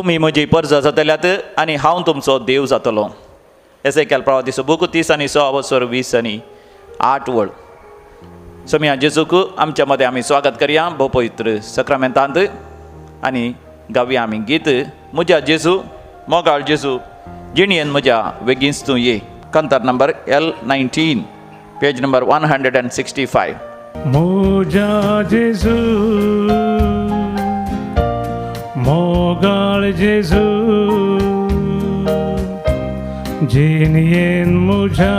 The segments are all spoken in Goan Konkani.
तुमी म्हजी परजा जातल्यात आनी हांव तुमचो देव जातलो. एसेकेल प्रवादीचो बूक 30 आनी 6 वसर 20 आनी 8 वळ. सोमया जेजूक आमच्या मदें आमी स्वागत करया भोव पवित्र सक्रामेंतांत आनी गावया आमी गीत म्हज्या जेजू मोगाळ जेजू जिणयेन म्हज्या वेगींच तूं ये. कंतर नंबर L19, page number 165. म्हज्या जेजू मोगाळ जेजू जिणयेन म्हज्या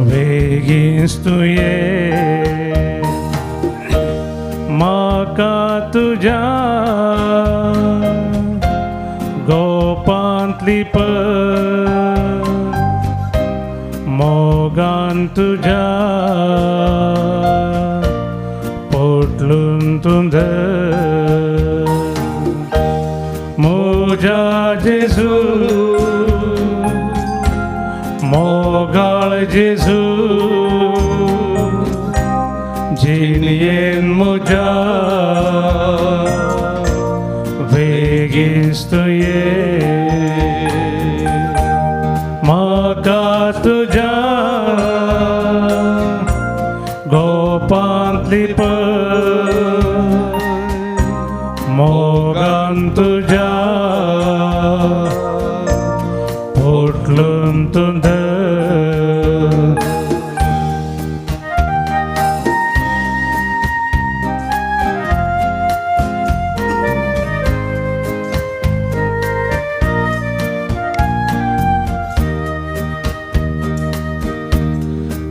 वेगींच तूं ये, म्हाका तुज्या गोपांतली पय, मोगान तुज्या पोटलून तूं धर. म्हज्या जेजू मोगाळ जेजू जिणयेन म्हज्या वेगींच तूं ये, म्हाका तुज्या गोपांतली पय, मोगान तुज्या पोटलून तूं धर.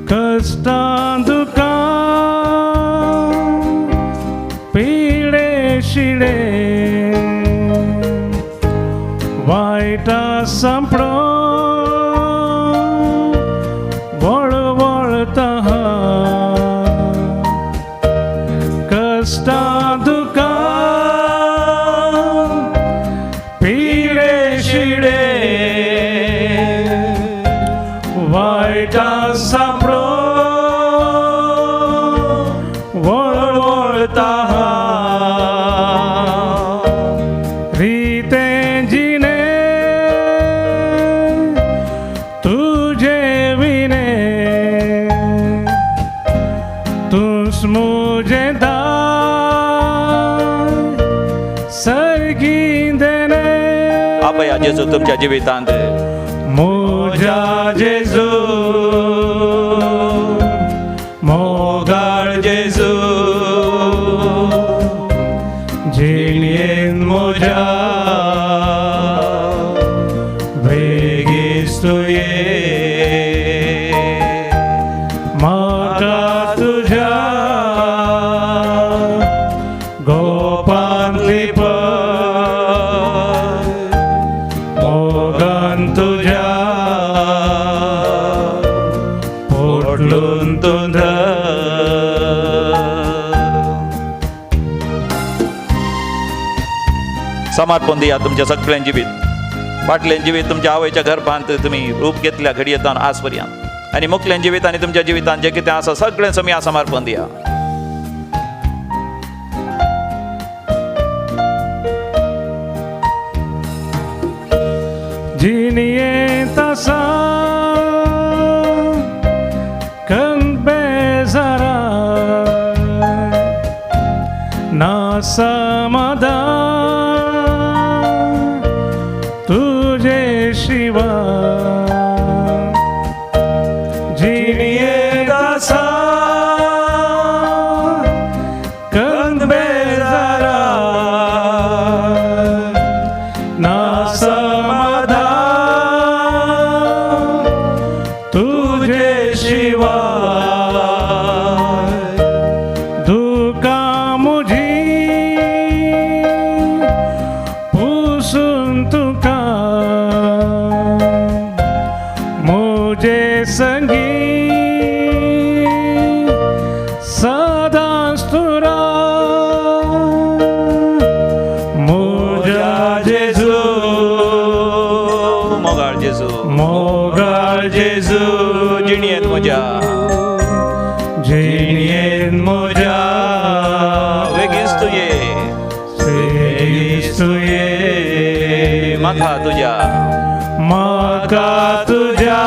कश्टां दुकां पिडे शिडे वायटा सांपडो वळवळता, कश्टां दुकां पिडे शिडे वायटा सांपडो वळवळता, रिते जिणे तुझे विणे तूंच म्हजें दाय सर्गी देणें. आपया जेजू तुमच्या जिवितांत. म्हज्या जेजू मोगाळ जेजू जिणयेन म्हज्या वेगींच तूं ये, म्हाका तुज्या गोपांतली पय, मोगान तुज्या पोटलून तूं धर. समर्पण दिया तुमच्या सगळ्यां जिवीत, फाटल्यान जिवीत तुमच्या आवयच्या गर्भांत तुमी रूप घेतल्या घडयेतान आज पर्यंत आनी मुखल्यान जिवीत आनी तुमच्या जिवितान जें कितें आसा सगळें समी समर्पण दिया. जिणयेंत आसा कंद बेजारा ना समाधान तुझे शिवाय, जिणयेंत आसा कंद बेजारा ना समाधान तुझे शिवाय, दुकां म्हजी पुसून तुका म्हजे संगी सदांच तूं राव. म्हज्या जेजू मोगाळ जेजू मोगाळ जेजू जिणयेन म्हज्या जिणयेन म्हज्या वेगींच तूं ये. वेगींच म्हाका तुज्या, म्हाका तुज्या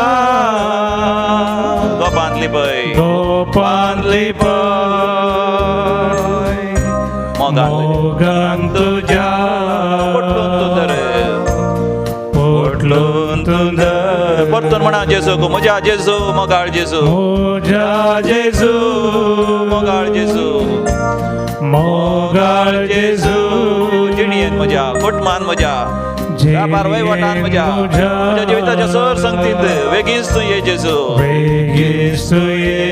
गोपांत लिपय, गोपांत लिपय, मोगान मोगान तुज्या, पोटलून तूं धर, पोटलून तूं धर. परतून म्हणा जेजूक, म्हज्या जेजू मोगाळ जेजू, म्हज्या जेजू मोगाळ जेजू, मोगाळ जेजू, जिणयेन म्हज्या, कुटुंबान म्हज्या, व्यापार वहिवटान म्हज्या, म्हज्या जिविताच्या सर संगतीत वेगींच तूं ये जेजू, वेगींच तूं ये,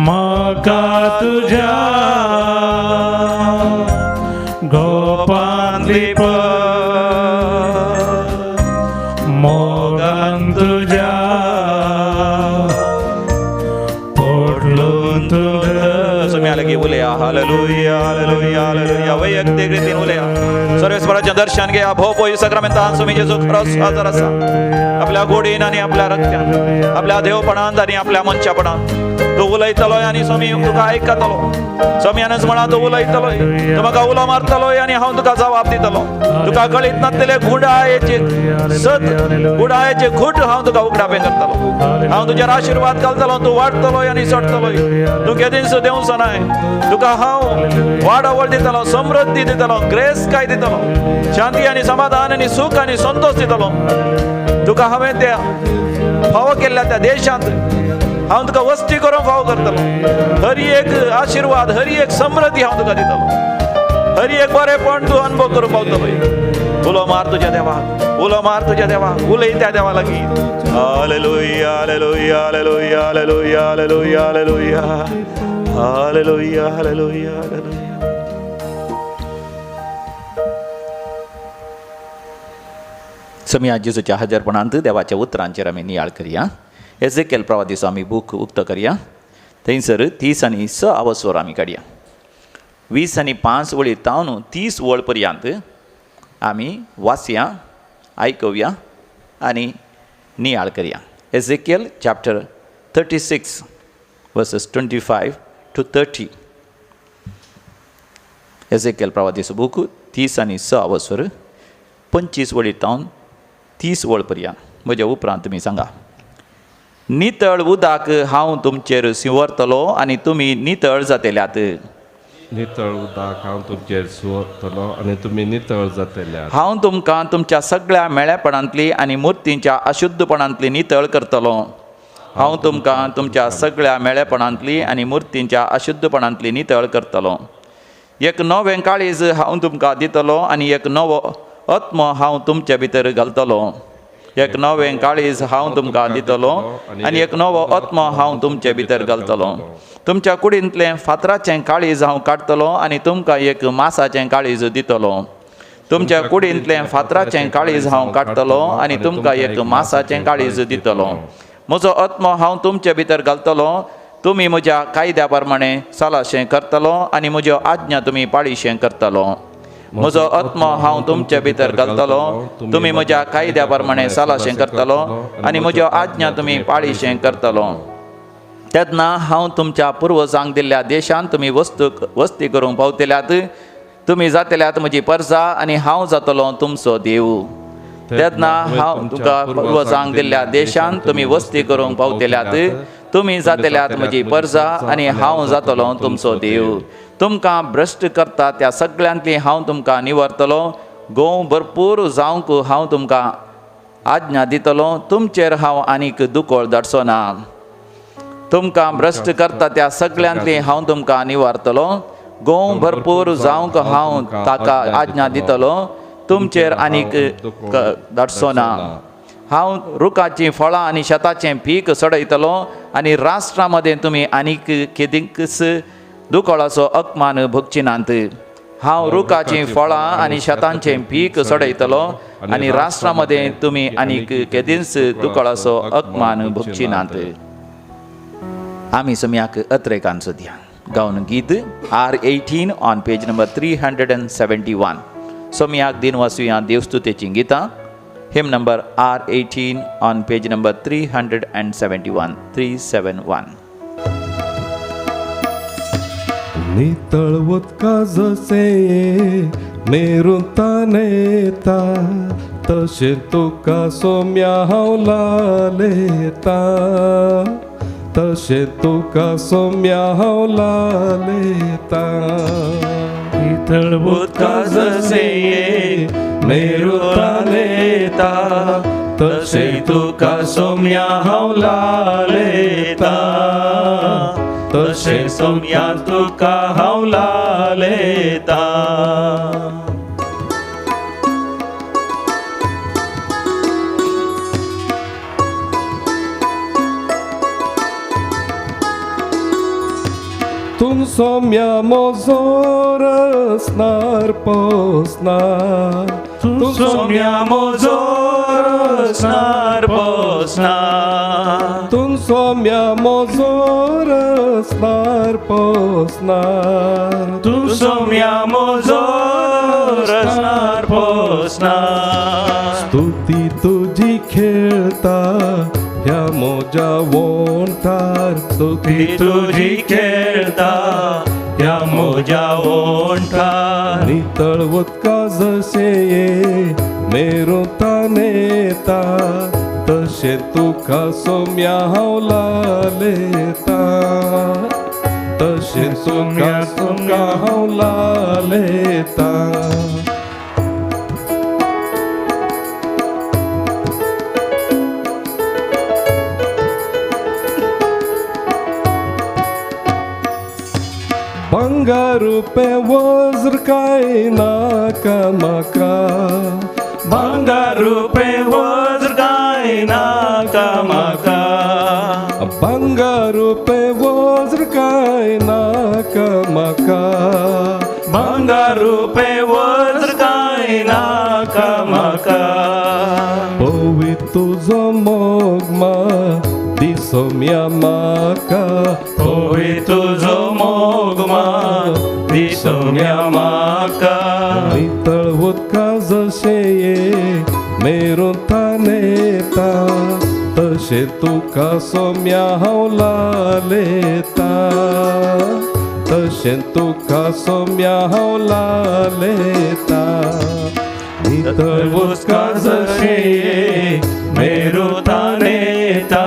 म्हाका तुज्या गोपांत लिपय, मोगान तुज्या पोटलून तूं धर. सगळ्यां लागीं उलया, हालेलुया हालेलुया हालेलुया. वैयक्तीक रितीन उलया, सर्वेस्पराचें दर्शन घेया. भोव पयस साक्रामेंतान स्वामी जेजू खरोच हजर आसा, आपल्या गोडीन आनी आपल्या रक्त्यान, आपल्या देवपणान आनी आपल्या मनशापणान. तूं उलयतलो आनी स्वामी तुका आयकतलो. स्वामीनच म्हणा, तूं उलयतलो, तूं म्हाका उलो मारतलो आनी हांव तुका जबाब दितलो. तुका कळीत नासलेले गुडायेचे सत, गुडायेचे खूट हांव तुका उगडापें करतलो. हांव तुजेर आशिर्वाद घालतलो, तूं वाडटलो आनी चडटलो, तूं केदींच देंवचो नाय. तुका हांव वाडावळ दितलो, समृद्धी दितलो, ग्रेस काय दितलो, शांती आनी समाधान आनी सूख आनी संतोश दितलो. तुका हांवें त्या फावो केल्ल्या त्या देशांत हांव तुका वस्ती करूंक फावो करतलो. हर एक आशिर्वाद, हर एक समृद्धी हांव तुका दितलो. हर एक बरेपण तूं अनुभव करूंक पावतलो. उलो मार तुज्या देवाक, उलो मार तुज्या देवाक, उलय त्या देवा लागीं. Hallelujah hallelujah hallelujah hallelujah hallelujah hallelujah hallelujah hallelujah hallelujah. समिया जेजूच्या हजरपणांत देवाच्या उतरांचेर आमी नियाळ करया. एझेकेल प्रवादीचो आमी बूक उक्तो करया. थंयसर 30 आनी 6 आवसवर आमी काडया. 20 आनी 5 वळी तावन 30 वळ पर्यंत आमी वाचया, आयकुया आनी नियाळ करया. Ezekiel chapter 36 verses 25 to 30. Ezekiel प्रवादीचो book 30 आनी 6 आवसवर 25 वळी तावन 30 वळ पर्यंत. म्हज्या उपरांत तुमी सांगा. नितळ उदक हांव तुमचेर शिंवरतलो आनी तुमी नितळ जातल्यात. नितळ उदक हांव तुमचेर शिंवरतलो आनी तुमी नितळ जातल्यात. हांव तुमकां तुमच्या सगळ्या मेळेपणांतली आनी मुर्तींच्या अशुद्धपणांतली नितळ करतलो. हांव तुमकां तुमच्या सगळ्या मेळेपणांतली आनी मुर्तींच्या अशुद्धपणांतली नितळ करतलो. एक नवें काळीज हांव तुमकां दितलो आनी एक नवो आत्मो हांव तुमचे भितर घालतलो. एक नवें काळीज हांव तुमकां दितलो आनी एक नवो आत्मो हांव तुमचे भितर घालतलो. तुमच्या कुडींतलें फातराचें काळीज हांव काडटलो आनी तुमकां एक मासाचें काळीज दितलो. तुमच्या कुडींतलें फातराचें काळीज हांव काडटलो आनी तुमकां एक मासाचें काळीज दितलो. म्हजो आत्मो हांव तुमचे भितर घालतलो. तुमी म्हज्या कायद्या प्रमाणे सालाशें करतलो आनी म्हज्यो आज्ञा तुमी पाळीशें करतलो. म्हजो आत्मो हांव तुमचे भितर घालतलो. तुमी म्हज्या कायद्या प्रमाणे सालाशें करतलो आनी म्हज्यो आज्ञा तुमी पाळीशें करतलो. तेन्ना हांव तुमच्या पुर्वजांक दिल्ल्या देशांत तुमी वस्ती करूंक पावतल्यात. तुमी जातल्यात म्हजी परजा आनी हांव जातलो तुमचो देव. तेन्ना हांव तुका पुर्वजांक दिल्ल्या देशांत तुमी वस्ती करूंक पावतल्यात. तुमी जातल्यात म्हजी परजा आनी हांव जातलो तुमचो देव. तुमकां भ्रश्ट करता त्या सगळ्यांतली हांव तुमकां निवरतलो. गोंव भरपूर जावंक हांव तुमकां आज्ञा दितलो. तुमचेर हांव आनीक दुकोळ धाडचो ना. तुमकां भ्रश्ट करता त्या सगळ्यांतली हांव तुमकां निवारतलो. गोंव भरपूर जावंक हांव ताका आज्ञा दितलो. तुमचेर आनीक धाडचो ना. हांव रुखाचीं फळां आनी शेताचें पीक सडयतलो आनी राष्ट्रां मदें तुमी आनीक केदींकच दुकळाचो अपमान भोगची नात. हांव रुखाचीं फळां आनी शेतांचें पीक सडयतलो आनी राष्ट्रां मदें तुमी आनीक केदींच दुकळाचो अपमान भोगची नात. आमी सम्याक अत्रेकान सोदया. गावन गीत R18 on page number 371. सोम्याक दिन वाचुया देवस्तुतेचीं गितां. Hymn number R18 on page number 371. 371. नितळ उदका जशें मेरुतान येता तशें तुका सोम्या हांव लालेता तशें तुका सोम्या हांव लालेता. नितळ उदका जशें मेरुतान येता तशें तुका सोम्या हांव लालेता तशें सोम्या तुका हांव लालेता. तूं सोम्या म्हजो रसनार पोसनार तूं सोम्या म्हजो रसनार पोसनार तूं सोम्या म्हजो रसनार पोसनार तूं सोम्या म्हजो रसनार पोसनार. स्तुती तुजी खेळता ह्या म्हज्या वोंठार स्तुती ती तुजी खेळता ह्या म्हज्या ओंठार. नितळ उदका जशें मेरुतान येता तशें तुका सोम्या हांव लालेता तशें तुका सोम्या हांव लालेता. भांगर रुपें वज्र कांय नाका म्हाका भांगर रुपें वज्र कांय नाका म्हाका भांगर रुपें वज्र कांय नाका म्हाका भांगर रुपें वज्र कांय नाका म्हाका. पवित्र तुजो मोग मा दिसोम्या म्हाका पवित्र तुजो मोग मा दिसोम्या म्हाका. नितळ उदका जशें मेरुतान येता तशें तुका सोम्या हांव लालेता तशें तुका सोम्या हांव लालेता. नितळ उदका जशें मेरुतान येता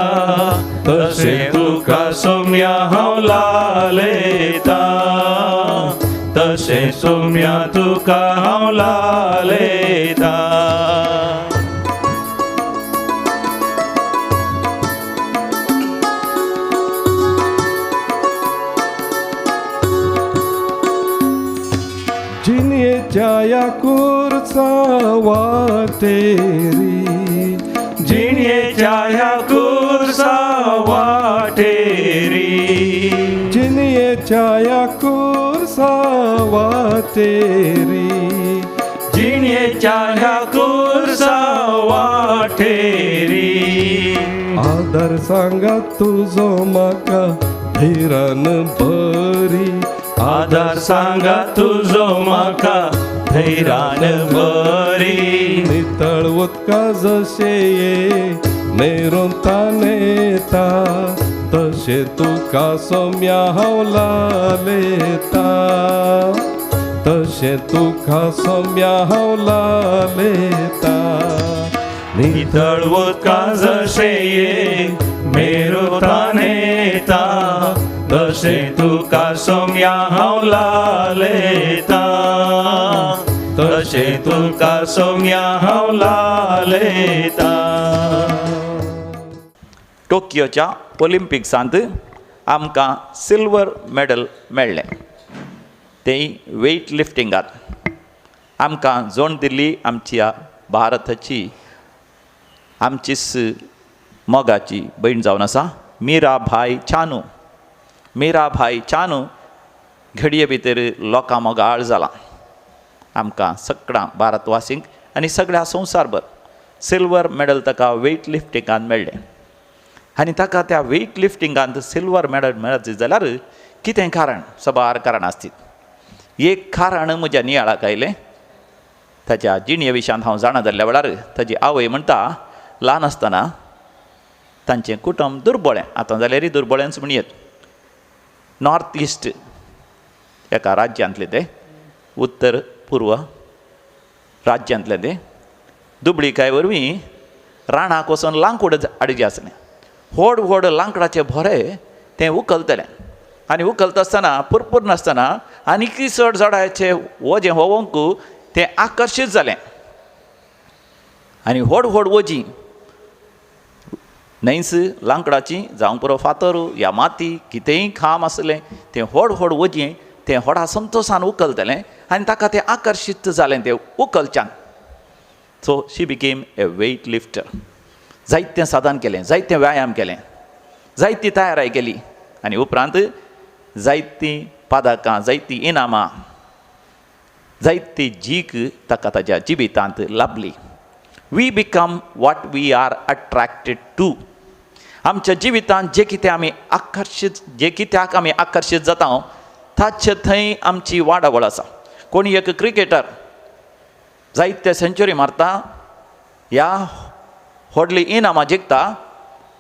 तशें तुका सोम्या हांव लालेता तशें सोम्या तुका हांव लालेता. जिणेच्या ह्या कुर्सा वाटेरी जिणेच्या ह्या कुर्सा वाटेरी जिणेच्या ह्या कुर्सा वाटेरी जिणेच्या ह्या कुर्सा वाटेरी. आदार सांगा तुजो म्हाका धैरान बरी आदार सांगा तुजो म्हाका धैरान बरी. नितळ उदका जशें मेरुतान येता तशें तुका सोम्या हांव लालेता तशें तुका सोम्या हांव लालेता. नितळ उदका जशें मेरुतान येता तशें तुका सोम्या हांव लालेता तशें तुका सोम्या हांव लालेता. टोकियोच्या ऑलिम्पिक्सांत आमकां सिल्वर मेडल मेळ्ळें तें वेट लिफ्टिंगांत. आमकां जोण दिल्ली आमच्या भारताची आमचीच मोगाची भयण जावन आसा मीराभाई चानू. मीराभाई चानू घडये भितर लोकां मोगाळ जाला आमकां सगळ्या भारतवासींक आनी सगळ्या संवसारभर. सिल्वर मेडल ताका वेट लिफ्टिंगांत मेळ्ळें आनी ताका त्या वेट लिफ्टिंगांत सिल्वर मेडल मेळत जाल्यार कितें कारण सबार कारणां आसतीत. एक कारण म्हज्या नियाळाक आयलें ताच्या जिणे विशयांत हांव जाणा जाल्ल्या वेळार ताजी आवय म्हणटा ल्हान आसतना तांचें कुटुंब दुर्बळें, आतां जाल्यारय दुर्बळेंच म्हणयेत. नॉर्थ इस्ट एका राज्यांतले ते, उत्तर पूर्व राज्यांतले ते, दुबळीकाय वरवीं रानाक वचून लांकूड हाडचें आसलें. व्हड व्हड लांकडाचे भोरे तें उखलतलें आनी उखलता आसतना पुरपूर नासतना आनीकय चड जडायचे वजें होवंक तें आकर्शीत जालें आनी व्हड व्हड वजीं न्हंयच लांकडाची जावं पुरो फातर या माती कितेंय खाम आसलें तें व्हड व्हड वजीं तें व्हडा संतोशान उखलतलें आनी ताका तें आकर्शीत जालें तें उखलच्यान. So she became a weight lifter. जायतें साधन केलें, जायतें व्यायाम केलें, जायती तयाराय केली आनी उपरांत जायतीं पदकां, जायतीं इनामां, जायती जीक ताका ताज्या जिवितांत लाभली. We become what we are attracted to. आमच्या जिवितांत जे कितें आमी आकर्शीत, जे कित्याक आमी आकर्शीत जाता ताचे थंय आमची वाडावळ आसा. कोणी एक क्रिकेटर जायते सेंचुरी मारता या व्हडली इनामां जिखता,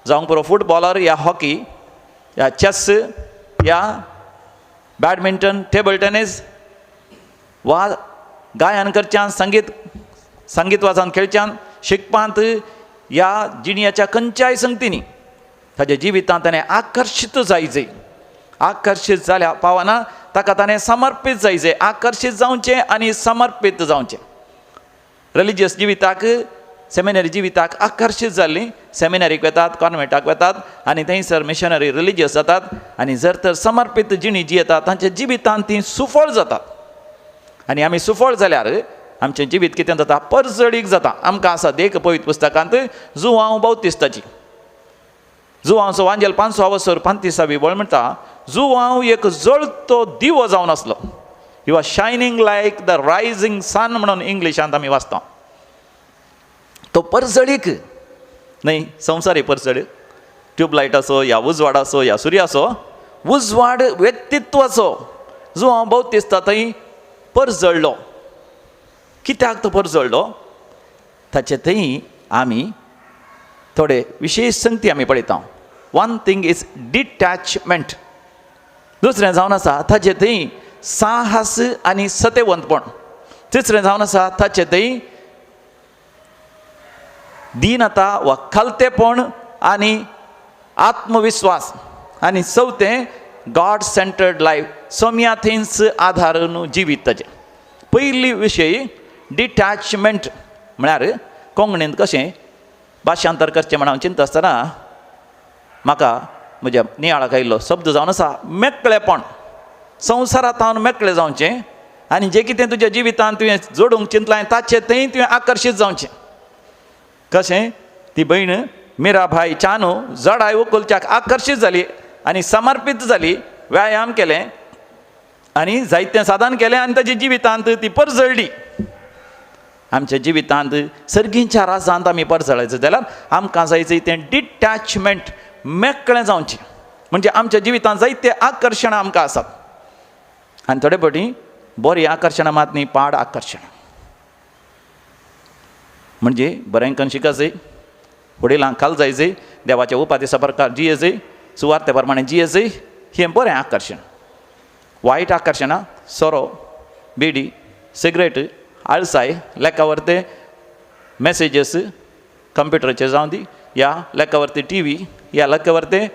जावंक पुरो फुटबॉलर या हॉकी या चॅस या बॅडमिंटन, टेबल टेनीस वा गायन करच्यान, संगीत वाजान खेळच्यान, शिकपांत या जिणयाच्या खंयच्याय संगतींनी ताज्या जिवितांत ताणें आकर्शीत जायचे. आकर्शीत जाल्या पावना ताका ताणें समर्पीत जायचे, आकर्शीत जावचें आनी समर्पीत जावचें. रिलिजियस जिविताक, सेमिनरी जिविताक आकर्शीत जाल्लीं सेमिनरीक वेतात, कॉन्वेंटाक वेतात आनी थंयसर मिशनरी रिलिजियस जातात आनी जर तर समर्पीत जिणी जियेतात तांच्या जिवितांत तीं सुफळ जातात. आनी आमी सुफळ जाल्यार आमचें जिवीत कितें जाता, परजळीक जाता. आमकां आसा देख पवित्र पुस्तकांत जुवांव बाउतिस्ताची. जुवांवचो वांजेल 5 वसर 35वी वळ म्हणटा, जुवांव एक जळतो दिवो जावन आसलो. He was shining like the rising sun म्हणून इंग्लिशांत आमी वाचता. तो परजळीक न्हय, संवसारी परजळीक, ट्यूबलायटाचो या उजवाडाचो या सुर्याचो उजवाड व्यक्तित्वाचो जुवांव बाउतिस्ता थंय परजळ्ळो. कित्याक तो परजळ्ळो ताचे थंय आमी थोडे विशेश संगती आमी पळयता. One thing is detachment. दुसरें जावन आसा ताचे थंय साहस आनी सतेवंतपण. तिसरें जावन आसा ताचे थंय दीनता वा खालतेपण आनी आत्मविस्वास. आनी चवथें गॉड सेंटर्ड लायफ, सोम्या थंयच आदारून जिवीत ताचें. पयली विशय डिटॅचमेंट म्हळ्यार कोंकणींत कशें भाशांतर करचें म्हण हांव चिंतता आसतना म्हाका म्हज्या नियाळाक आयिल्लो शब्द जावन आसा मेकळेपण. संवसारांत मेकळें जावचें आनी जें कितें तुज्या जिवितांत तुवें जोडूंक चिंतलां ताचें थंय तुवें आकर्शीत जावचें. कशें ती भयण मिराबाय चानू जडाय उखलच्याक आकर्शीत जाली आनी समर्पीत जाली, व्यायाम केलें आनी जायतें साधन केलें आनी ताच्या जिवितांत ती परजळ्ळी. आमच्या जिवितांत सर्गींच्या राजांत आमी परजळायचो जाल्यार आमकां जायचें तें डिटॅचमेंट, मेकळें जावचें. म्हणजे आमच्या जिवितांत जायते आकर्शणां आमकां आसात आनी थोडे फावटी बरीं आकर्शणां मात न्ही, पाड आकर्शणां. म्हणजे बरें करून शिकायचें, वडिलांक खाल जायचें, देवाच्या उपादेसा प्रकार जियेचें, सुवार्थे प्रमाणे जियेचें, हें बरें आकर्शण. वायट आकर्शणां सोरो, बिडी, सिगरेट, आळसाय, लेखावरते मॅसेजीस कंप्युटराचेर जावं दी या लेखावरती टी व्ही या लेखावरते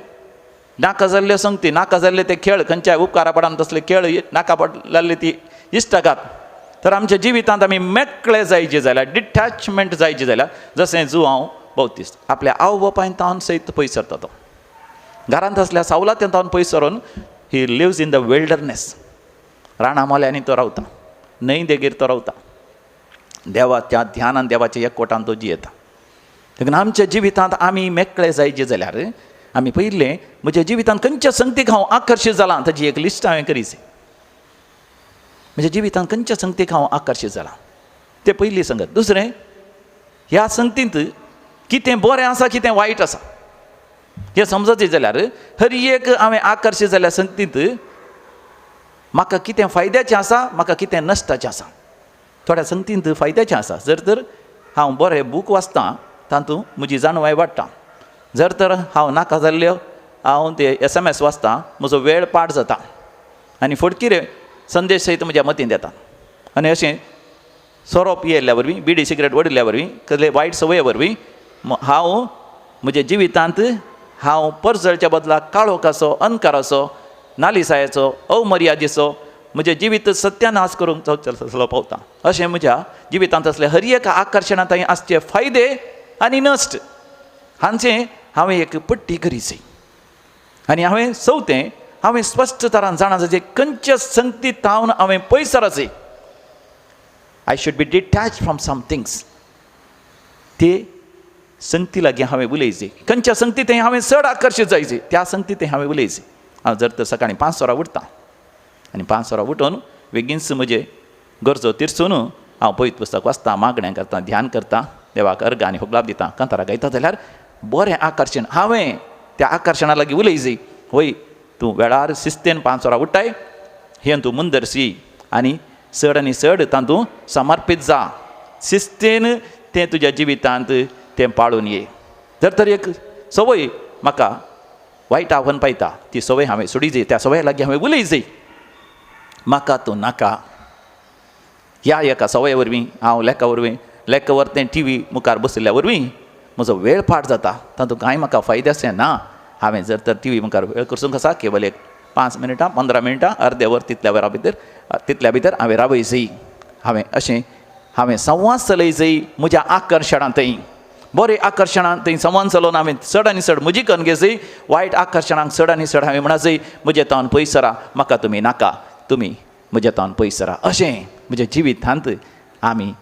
नाका जाल्ल्यो संगती, नाका जाल्ले ते खेळ, खंयच्याय उपकारा पडना तसले खेळ, नाका पडलेली ती इश्टागात. तर आमच्या जिवितांत आमी मेकळे जायचे जाल्यार, डिटॅचमेंट जायचे जाल्यार, जशें जुवांव बाउतिस्त आपल्या आवय बापायन तावन सयत पयस सरता, तो घरांत आसल्या सावलात्यान तावन पयस सरून he lives in the wilderness. Rana मोल्यांनी तो रावता, न्हंय देगेर तो रावता, देवाच्या ध्यानान देवाच्या एकवटान तो जियेता. देखून आमच्या जिवितांत आमी मेकळे जायचे जाल्यार आमी पयलें म्हज्या जिवितांत खंयच्या संगतीक हांव आकर्शीत जालां ताजी एक लिस्ट हांवें करीच. म्हज्या जिवितांत खंयच्या संगतीक हांव आकर्शीत जालां तें पयली संगत. दुसरें, ह्या संगतींत कितें बरें आसा कितें वायट आसा हें समजत जाल्यार हर एक हांवें आकर्शीत जाल्ल्या संगतींत म्हाका कितें फायद्याचें आसा, म्हाका कितें नश्टाचें आसा. थोड्या संगतींत फायद्याचें आसा, जर तर हांव बरें बूक वाचतां तातूंत म्हजी जाणवाय वाडटा. जर तर हांव नाका जाल्ल्यो हांव ते SMS वाचतां म्हजो वेळ पाड जाता आनी फटकिरे संदेश सयत म्हज्या मतींत येता. आनी अशें सोरो पियेल्ल्या वरवीं, बिडी सिगरेट ओडिल्ल्या वरवीं, कसले वायट संवये वरवीं हांव म्हज्या जिवितांत हांव परजळच्या बदला काळोखाचो, अंधकाराचो, नालिसायेचो, अवमर्यादेचो म्हजें जिवीत सत्यानाश करूंक चलो पावता. अशें म्हज्या जिवितांत आसलें हर एका आकर्शणांत आसचे फायदे आनी नश्ट हांचें हांवें एक पट्टी करी जाय. आनी हांवें चवथें हांवें स्पश्ट तरान जाणा जाय खंयच्या संगती तावन हांवें पयस जाय. I should be detach from some things. ते संगती लागीं हांवें उलयचे, खंयच्या संगती थंय हांवें चड आकर्शीत जायचे त्या संगती थंय हांवें उलयचे. हांव जर तर सकाळीं 5 वरां उठता आनी 5 वरां उठून बेगीनच म्हजे गरजो तिरसून हांव पवित्र पुस्तक वाचता, मागणें करता, ध्यान करता, देवाक अर्घ आनी होगलाप दिता, कांतारां गायता जाल्यार बरें आकर्शण हांवें त्या आकर्शणा लागीं उलयची. वय तूं वेळार शिस्तेन 5 वरां उठ्ठाय, हें तूं मुंदरशी आनी चड आनी चड तातूंत समर्पीत जा, शिस्तेन तें तुज्या जिवितांत तें पाळून ये. जर तर एक संवय म्हाका वायट आव्हान पायता ती संवय हांवें सोडी जाय, त्या संवया लागीं हांवें उलय जाय. म्हाका तूं नाका ह्या एका संवये वरवीं हांव लेखा वरवीं लेखा वर तें टी व्ही मुखार बशिल्ल्या वरवीं म्हजो वेळ पाड जाता, तातूंत कांय म्हाका फायदो अशें ना. हांवें जर तर टी व्ही मुखार वेळ करसूंक आसा केवल एक 5 मिनटां 15 मिनटां अर्दे वर तितल्या वरा भितर तितल्या भितर हांवें रावय जाय. हांवें अशें हांवें संवाद चलय जाय म्हज्या आकर्शणांतय, बरें आकर्शणांत थंय संवाद चलोवन हांवें चड आनी चड म्हजी कन्न घेय, वायट आकर्शणांक चड आनी चड हांवें म्हणा जाय म्हजें तावन पयस सरा, म्हाका तुमी नाका, तुमी म्हज्या तावन पयस सरा. अशें म्हज्या जिवितांत आमी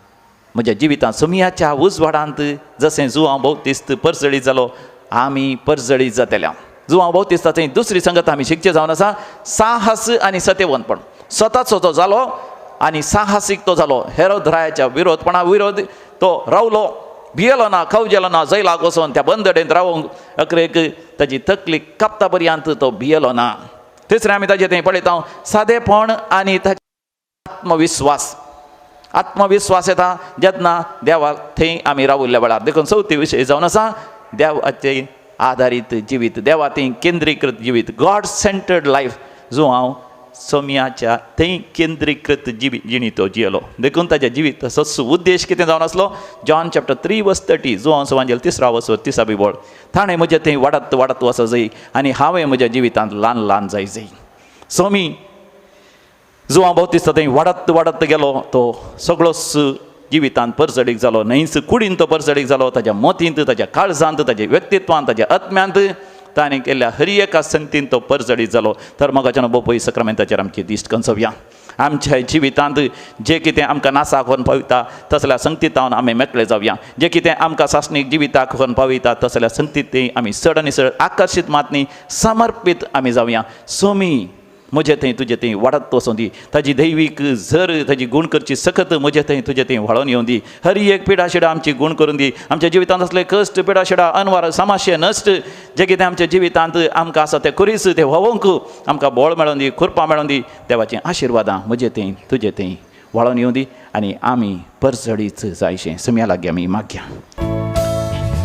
म्हज्या जिवितांत सोमयाच्या उजवाडांत जशें जुवांव भोवतीस्त परजळीत जालो आमी परजळीत जातल्या. जुवांव भोवतीस्त थंय दुसरी संगत आमी शिकचे जावन आसा साहस आनी सत्यवंतपण. स्वताचो तो जालो आनी साहसीक तो जालो, हेरोद रायाच्या विरोधपणा विरोध तो रावलो, भियेलो ना, खवजेलो ना, जैलाक वचोन त्या बंदडेंत रावूंक अकरेक ताजी तकली कापता पर्यंत तो भियेलो ना. तिसरें आमी ताजें थंय पळयता सादेपण आनी ताजे आत्मविस्वास. आत्मविस्वास येता जेन्ना देवाक थंय आमी राविल्ल्या वेळार. देखून चवथी विशय जावन आसा देवाचे आदारीत जिवीत, देवा थंय केंद्रीकृत जिवीत, गॉड सेंटर्ड लायफ. जो हांव सोमयाच्या थंय केंद्रीकृत जिवी जिणी तो जियेलो. देखून ताच्या जिवीत तसोच उद्देश कितें जावन आसलो, जॉन चॅप्टर 3 वर्स 30, जुवांव सुवांजेल 3 वर्स 30 बोळ, ताणें म्हजें थंय वाडत वाडत वचो जाय आनी हांवें म्हज्या जिवितांत ल्हान ल्हान जाय जाय. सोमी जुवांव भोवतीस्त थंय वाडत वाडत गेलो तो सगळोच जिवितांत परजळीक जालो, न्हंयच कुडीन तो परजळीक जालो, ताज्या मतींत, ताज्या काळजांत, ताज्या व्यक्तित्वांत, ताज्या आत्म्यांत ताणें केल्ल्या हर एका संगतीन तो परजळीत जालो. तर मोगाच्यान बोपय सक्रामेंताचेर आमची दिश्ट कंसोवया. आमच्या जिवितांत जे कितें आमकां नासाक व्हरून पावयता तसल्या संगतींत आमी मेकळे जावया, जे कितें आमकां सासणीक जिविताक व्हरून पावयता तसल्या संगतींत आमी चड आनी चड आकर्शीत मात न्ही समर्पीत आमी जावया. सोमी म्हजे थंय तुजे थंय वाडत वचों दी, ताजी दैवीक झर ताजी गूण करची सकत म्हजे थंय तुजे थंय व्हाळोन येवं दी. हर एक पिडा शिडा आमची गूण करून दी. आमच्या जिवितांत आसले कश्ट पिडा शिडा अनवार समाशे नश्ट जे कितें आमच्या जिवितांत आमकां आसा ते कुरीस ते व्हांवोंक आमकां बोळ मेळोन दी, खुरपां मेळोन दी. देवाचीं आशिर्वादां म्हजे थंय तुजे थंय व्हाळोन येवं दी आनी आमी परजळीच जायशें सम्या लागीं आमी मागया.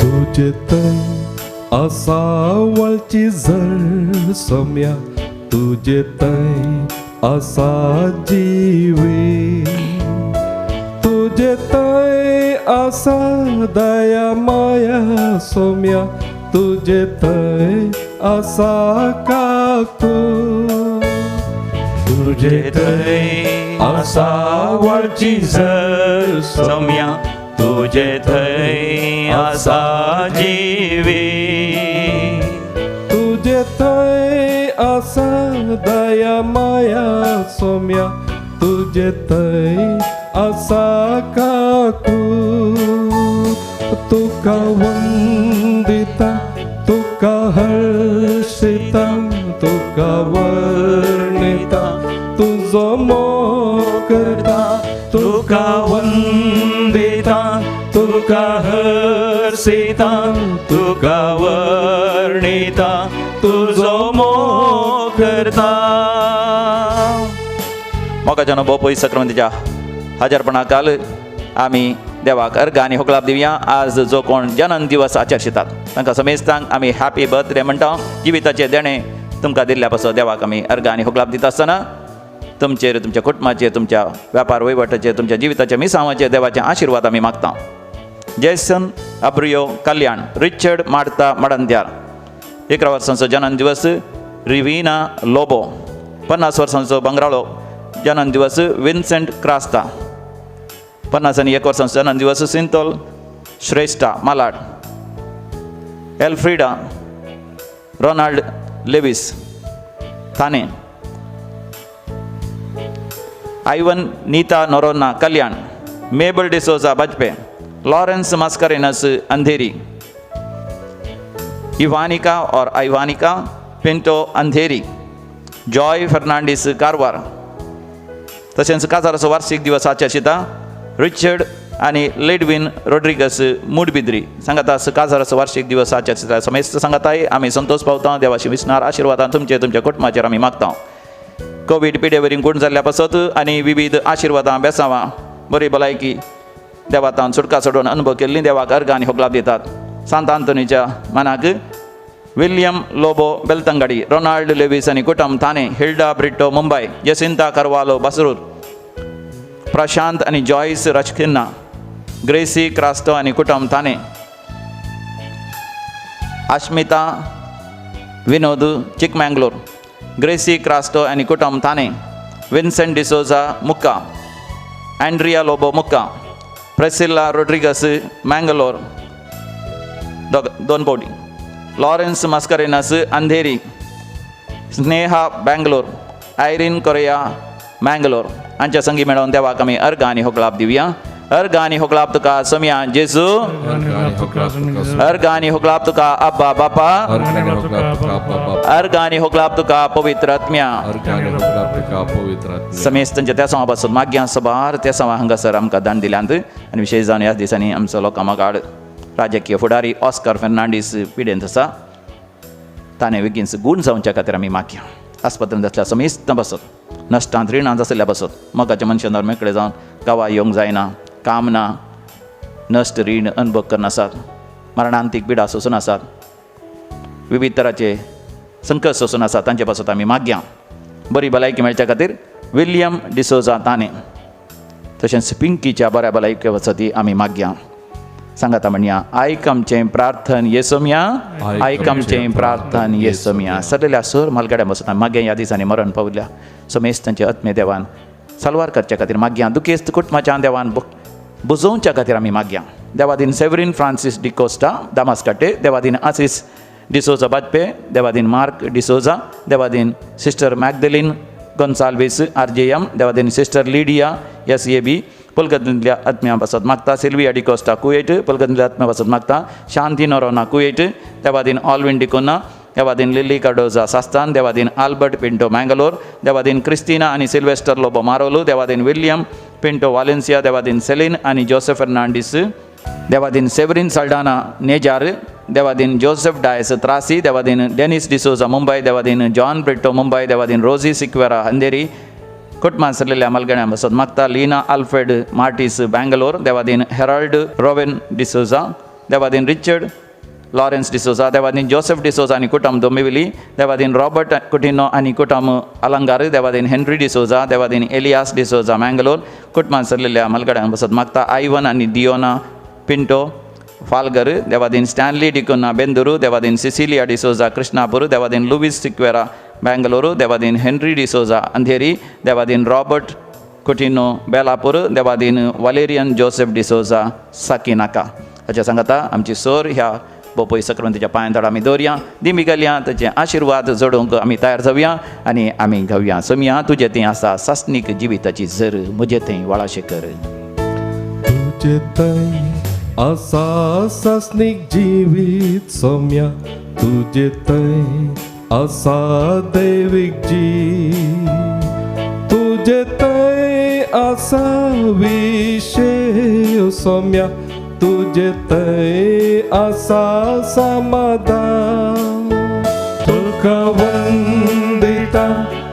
तुजे थंय आसा वळची झर सोम्या, तुजे थंय आसा जिवी, तुजे थंय आसा दया माया सोम्या, तुजे थंय आसा काकू, तुजे थंय आसा वळची झर सोम्या, तुजे थंय आसा जिवी, तुजे थंय आसा दया माया सोम्या, तुजे थंय आसा काकू, तुका वंदिता तुका हर्षिता तुका वर्णिता तुजो मोग करता, तुका वंदिता तुका हर्षिता तुका वर्णिता तुजो मोग करता. मोगाच्यान बोपय सक्रांतीच्या हजारपणा काल आमी देवाक अर्घ आनी होगलाप दिवया. आज जो कोण जनन दिवस आचरशितात तांकां समेस्तांक आमी हॅपी बर्थडे म्हणटा. जिविताचें देणें तुमकां दिल्ल्या पासून देवाक आमी अर्घ आनी होगलाप दिता आसतना तुमचेर, तुमच्या कुटुंबाचेर, तुमच्या व्यापार वहिवटाचेर, तुमच्या जिविताच्या मिसांवाचेर देवाचे आशिर्वाद आमी मागता. जेसन अब्रियो कल्याण, रिचर्ड मार्ता मडंद्यार, 11 वर्सांचो जन्म दिवस रिविना लोबो, 50 वर्सांचो बंगराळो जन्म दिवस विन्सेंट क्रास्ता, 51 वर्सांचो जन्म दिवस Sintol Shrestha Malad, Elfrida Ronald Lewis Thane, Ivan Neeta Noronha Kalyan, Mabel D'Souza Bajpe, Lawrence Mascarenhas Andheri, Ivanika और Ivanika Pinto Andheri, Joy Fernandes Karwar. तशेंच काजाराचो वार्षिक दिवस आजच्या शिता रिचर्ड आनी लेडविन रोड्रिगस मुडबिद्री सांगाता काजाराचो वार्षिक दिवस आजच्या शिता समेस्त सांगाताय आमी संतोष पावता. देवाशी विसणार आशिर्वादान तुमचे तुमच्या कुटुंबाचेर आमी मागता. कोवीड पिडेवरीं गुण जाल्ल्या पासत आनी विविध आशिर्वादां बेसावां बरी भलायकी देवातान सुटका सोडून अनुभव केल्ली देवाक अर्घ आनी होगलाप दितात. सांत आंतोनीच्या मानाक विल्यम लोबो बेलतंगाडी, रोनाल्ड लेवीस आनी कुटुंब थाने, हिल्डा ब्रिटो मुंबय, जसिंता करवालो बसरूर, प्रशांत आनी जॉयस रचखिन्ना, ग्रेसी क्रास्टो आनी कुटुंब थाने, आश्मिता विनोद चिकमँगलोर, ग्रेसी क्रास्टो आनी कुटुंब थाने, विन्सेंट डिसोजा मुक्का, एंड्रिया लोबो मुक्का, प्रेसिल्ला रोड्रिगस मँगलोर दोन पावटी, लॉरेन्स मस्करेनस अंधेरी, स्नेहा बँगलोर, आयरीन कोरिया मँगलोर हांच्या संगी मेळोवन देवाक आमी अर्घ आनी होगलाप दिवया. अर्घ आनी होगलाप तुका सोम्या जेजू, अर्घ आनी होगलाप तुका अब्बा बापा, अर्घ आनी होगलाप तुका पवित्र आत्म्या. समेस्तांच्या त्या समा पासून माग्या सबार त्या समा हांगासर आमकां दान दिल्यांत आनी विशेश जावन ह्या दिसांनी आमचो लोकां मागाड राजकीय फुडारी ऑस्कर फेर्नांडीस पिडेंत आसा ताणें बेगीन गूण जावच्या खातीर आमी मागया. आस्पत्रेंत आसल्या समेस्त बसत, नश्टांत रिणांत आसल्या बसत, मोगाच्या मनशान मेकळे जावन गांवा येवंक जायना, काम ना, नश्ट रीण अनुभव करनासात, मरणांतीक पिडा सोसून आसात, विविध तराचे संकट सोसून आसात तांचे पासत आमी मागया. बरी भलायकी मेळच्या खातीर विल्यम डिसोजा ताणें तशेंच पिंकीच्या बऱ्या भलायके वसती आमी मागया. सांगाता म्हणया, आयक आमचें प्रार्थन येसोमया, आयक आमचें प्रार्थन येसोमया. सरलेल्या सर मालगाड्या बसता मागे ह्या दिसांनी मरण पावल्या समेस्त तांचे आत्मे देवान साल्वार करच्या खातीर मागया. दुखेस्त कुटुंबाच्या देवान बुजोवच्या खातीर आमी मागया. देवादीन सेवरीन फ्रांसीस डिकोस्टा दामासकाटे, देवादीन आसीस डिसोजा बाजपे, देवादीन मार्क डिसोजा, देवादीन sister Magdalene Gonsalves RJM, देवादीन सिस्टर लिडिया SAB, पलकतल्या आत्म्या पासत मागता सिल्विया डिकोस्टा कुवेट, पलकतल्या आत्म्या पासत मागता शांती नोरोना कुवेट, देवादीन ऑलविन डिकोना, देवादीन लिली कार्डोजा सास्तान, देवादीन आल्बर्ट पिंटो मँगलोर, देवादीन क्रिस्टिना आनी सिल्वेस्टर लोबो मारोलू, देवादीन विल्यम पिंटो वालेन्सिया, देवादीन सेलीन आनी जोसेफ फेर्नांडीस, देवादीन Severin Saldanha नेजार, Devadin Joseph Dias Trasi, देवादीन डेनिस डिसोजा मुंबय, देवादीन जॉन ब्रिटो मुंबय, देवादीन रोजी सिक्वेरा अंधेरी, कुटुंबान सरलेल्या मलगण्या बसत मागता लीना आल्फ्रेड मार्टीस बँगलोर, देवादीन हेराल्ड रोवेन डिसोजा, देवादीन रिचर्ड लॉरेन्स डिसोजा, देवादीन जोसेफ डिसोजा आनी कुटुंब डोंबिवली, देवादीन रॉबर्ट कुटिनो आनी कुटुंब अलंगार, देवादीन हेनरी डिसोजा, देवादीन एलियास डिसोजा मँगलोर, कुटुंबान सरलेल्या मलगड्यां बसत मागता आयवन आनी दियोना पिंटो फाल्गर, देवादीन स्टॅनली डिकोना बेंदुरू, देवादीन Cecilia D'Souza Krishnapur, Devadin Louis Sequeira Bengaluru, देवादीन हेनरी डिसोजा अंधेरी, देवादीन रॉबर्ट कुटिनो बेलापूर, देवादीन वालेरियन जोसेफ डिसोजा साकिनाका. हाच्या सांगाता आमची सोर ह्या बोपय सक्रांतीच्या पांयां तड आमी दवरया, दिमी घालया, ताचे आशिर्वाद जोडूंक आमी तयार जावया आनी आमी घेवया. सोमया तुजें थंय आसा सासणीक जिविताची झर, म्हजें थंय वळाशें कर. तुजें थंय आसा सासणीक जिवीत सोम्या, तुजें थंय आसा दैवीक जीव, तुजें थंय आसा विशेश सोम्या, तुजें थंय आसा समाधान. तुका वंदिता,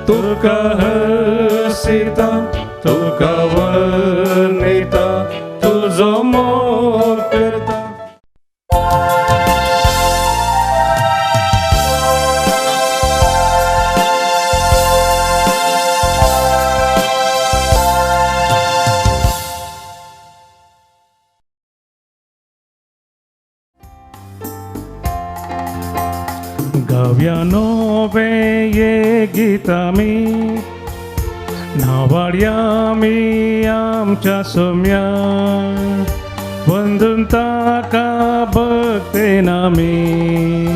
तुका हर्षिता, तुका वर्णिता, तुजो मोग करता. गावया नवें एक गीत आमी, नावाडया आमी आमच्या सोम्या, वंदून ताका भक्तेन आमी,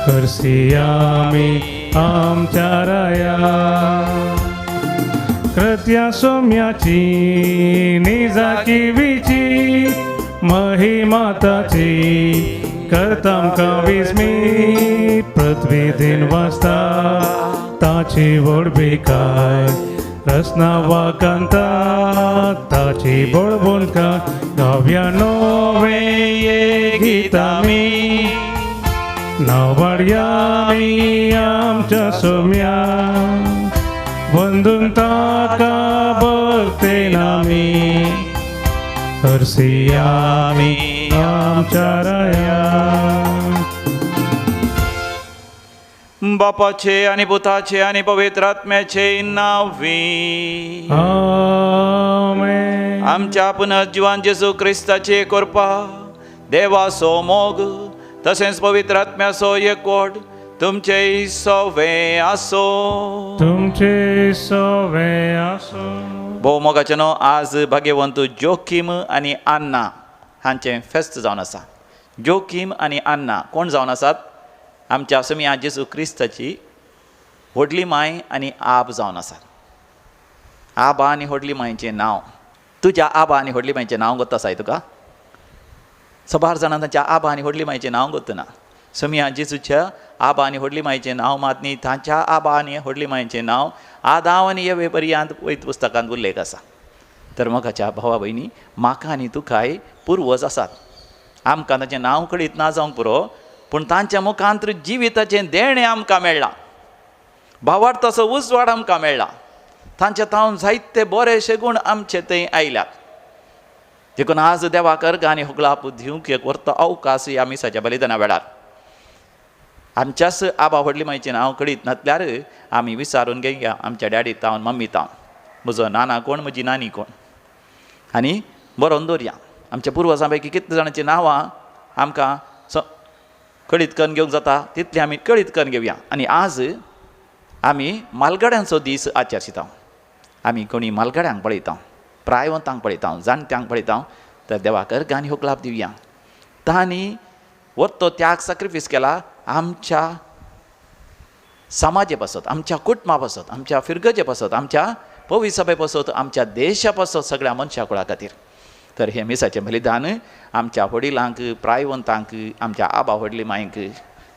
हरसी आमी आमच्या राया. कृत्या सोम्याची निजाकिवीची महिमा ताची करता आमकां विस्मी, पृथ्वी दिन वाचता ताची व्हडविकाय, रसना वाकांता ताची बळवंतकाय. गावया नवें एक गीत आमी, नावाडया आमी आमच्या सोम्या, वंदून ताका भक्तेन आमी, हरसी आमी आमच्या राया. बापाचे आनी पुताचे आनी पवित्र आत्म्याचे नांवी आमेन. आमच्या पुनर्जिवान जेजू क्रिस्ताचे कृपा, देवाचो मोग तशेंच पवित्र आत्म्याचो एकवट तुमचे सवे आसो. तुमचे सवे आसो. भोव मोगाचें न्हू, आज भाग्यवंत जोकीम आनी अन्ना हांचें फेस्त जावन आसा. जोकीम आनी अन्ना कोण जावन आसात? आमच्या सोम्या जेजू क्रिस्ताची व्हडली माय आनी आब जावन आसात. आबा आनी व्हडली मायचें नांव, तुज्या आबा आनी व्हडली मायचें नांव गोत्त आसाय तुका? सबार जाणां तांच्या आबा आनी व्हडली मायचें नांव गोत्तना. सोम्या जेजूच्या आबा आनी व्हडली मायचें नांव मात न्ही, तांच्या आबा आनी व्हडली मायचें नांव आदांव आनी येवे पर्यंत वैत पुस्तकांत उल्लेख आसा. तर मोगाच्या भावा भयणी, म्हाका आनी तुकाय पुर्वज आसात. आमकां तांचें नांव कळीत ना जावंक पुरो, पूण तांच्या मुखांत जिविताचें देणें आमकां मेळ्ळां, भावार्थाचो उजवाड आमकां मेळ्ळा, तांच्या तावन जायते बरेशे गूण आमचे थंय आयल्यात. देखून आज देवाक अर्घ आनी होगळाप दिवंक एक व्हरतो अवकाश ह्या मिसाच्या बलिदाना वेळार. आमच्याच आबा व्हडली मायचें नांव कळीत नासल्यार आमी विचारून घेवया आमच्या डॅडी तावन मम्मी तावन, म्हजो नाना कोण, म्हजी नानी कोण, आनी बरोवन दवरया. आमच्या पुर्वजां पैकी कितले जाणांचीं नांवां आमकां कळीत करून घेवंक जाता तितलें आमी कळीत करून घेवया. आनी आज आमी मालगड्यांचो दीस आचरिता. आमी कोणी मालगड्यांक पळयता, प्रायवंतांक पळयता, जाणट्यांक पळयता, तर देवाक अर्घ आनी होगळाप दिवया. तांणी व्हडलो त्याग सॅक्रिफायस केला आमच्या समाजे पासत, आमच्या कुटुंबा पासत, आमच्या फिरगजे पासत, आमच्या पवी सभे पासत, आमच्या देशा पासत, सगळ्या मनशा कुळा खातीर. तर हें मिसाचें बलिदान आमच्या वडिलांक, प्रायवंतांक, आमच्या आबा व्हडली मांयक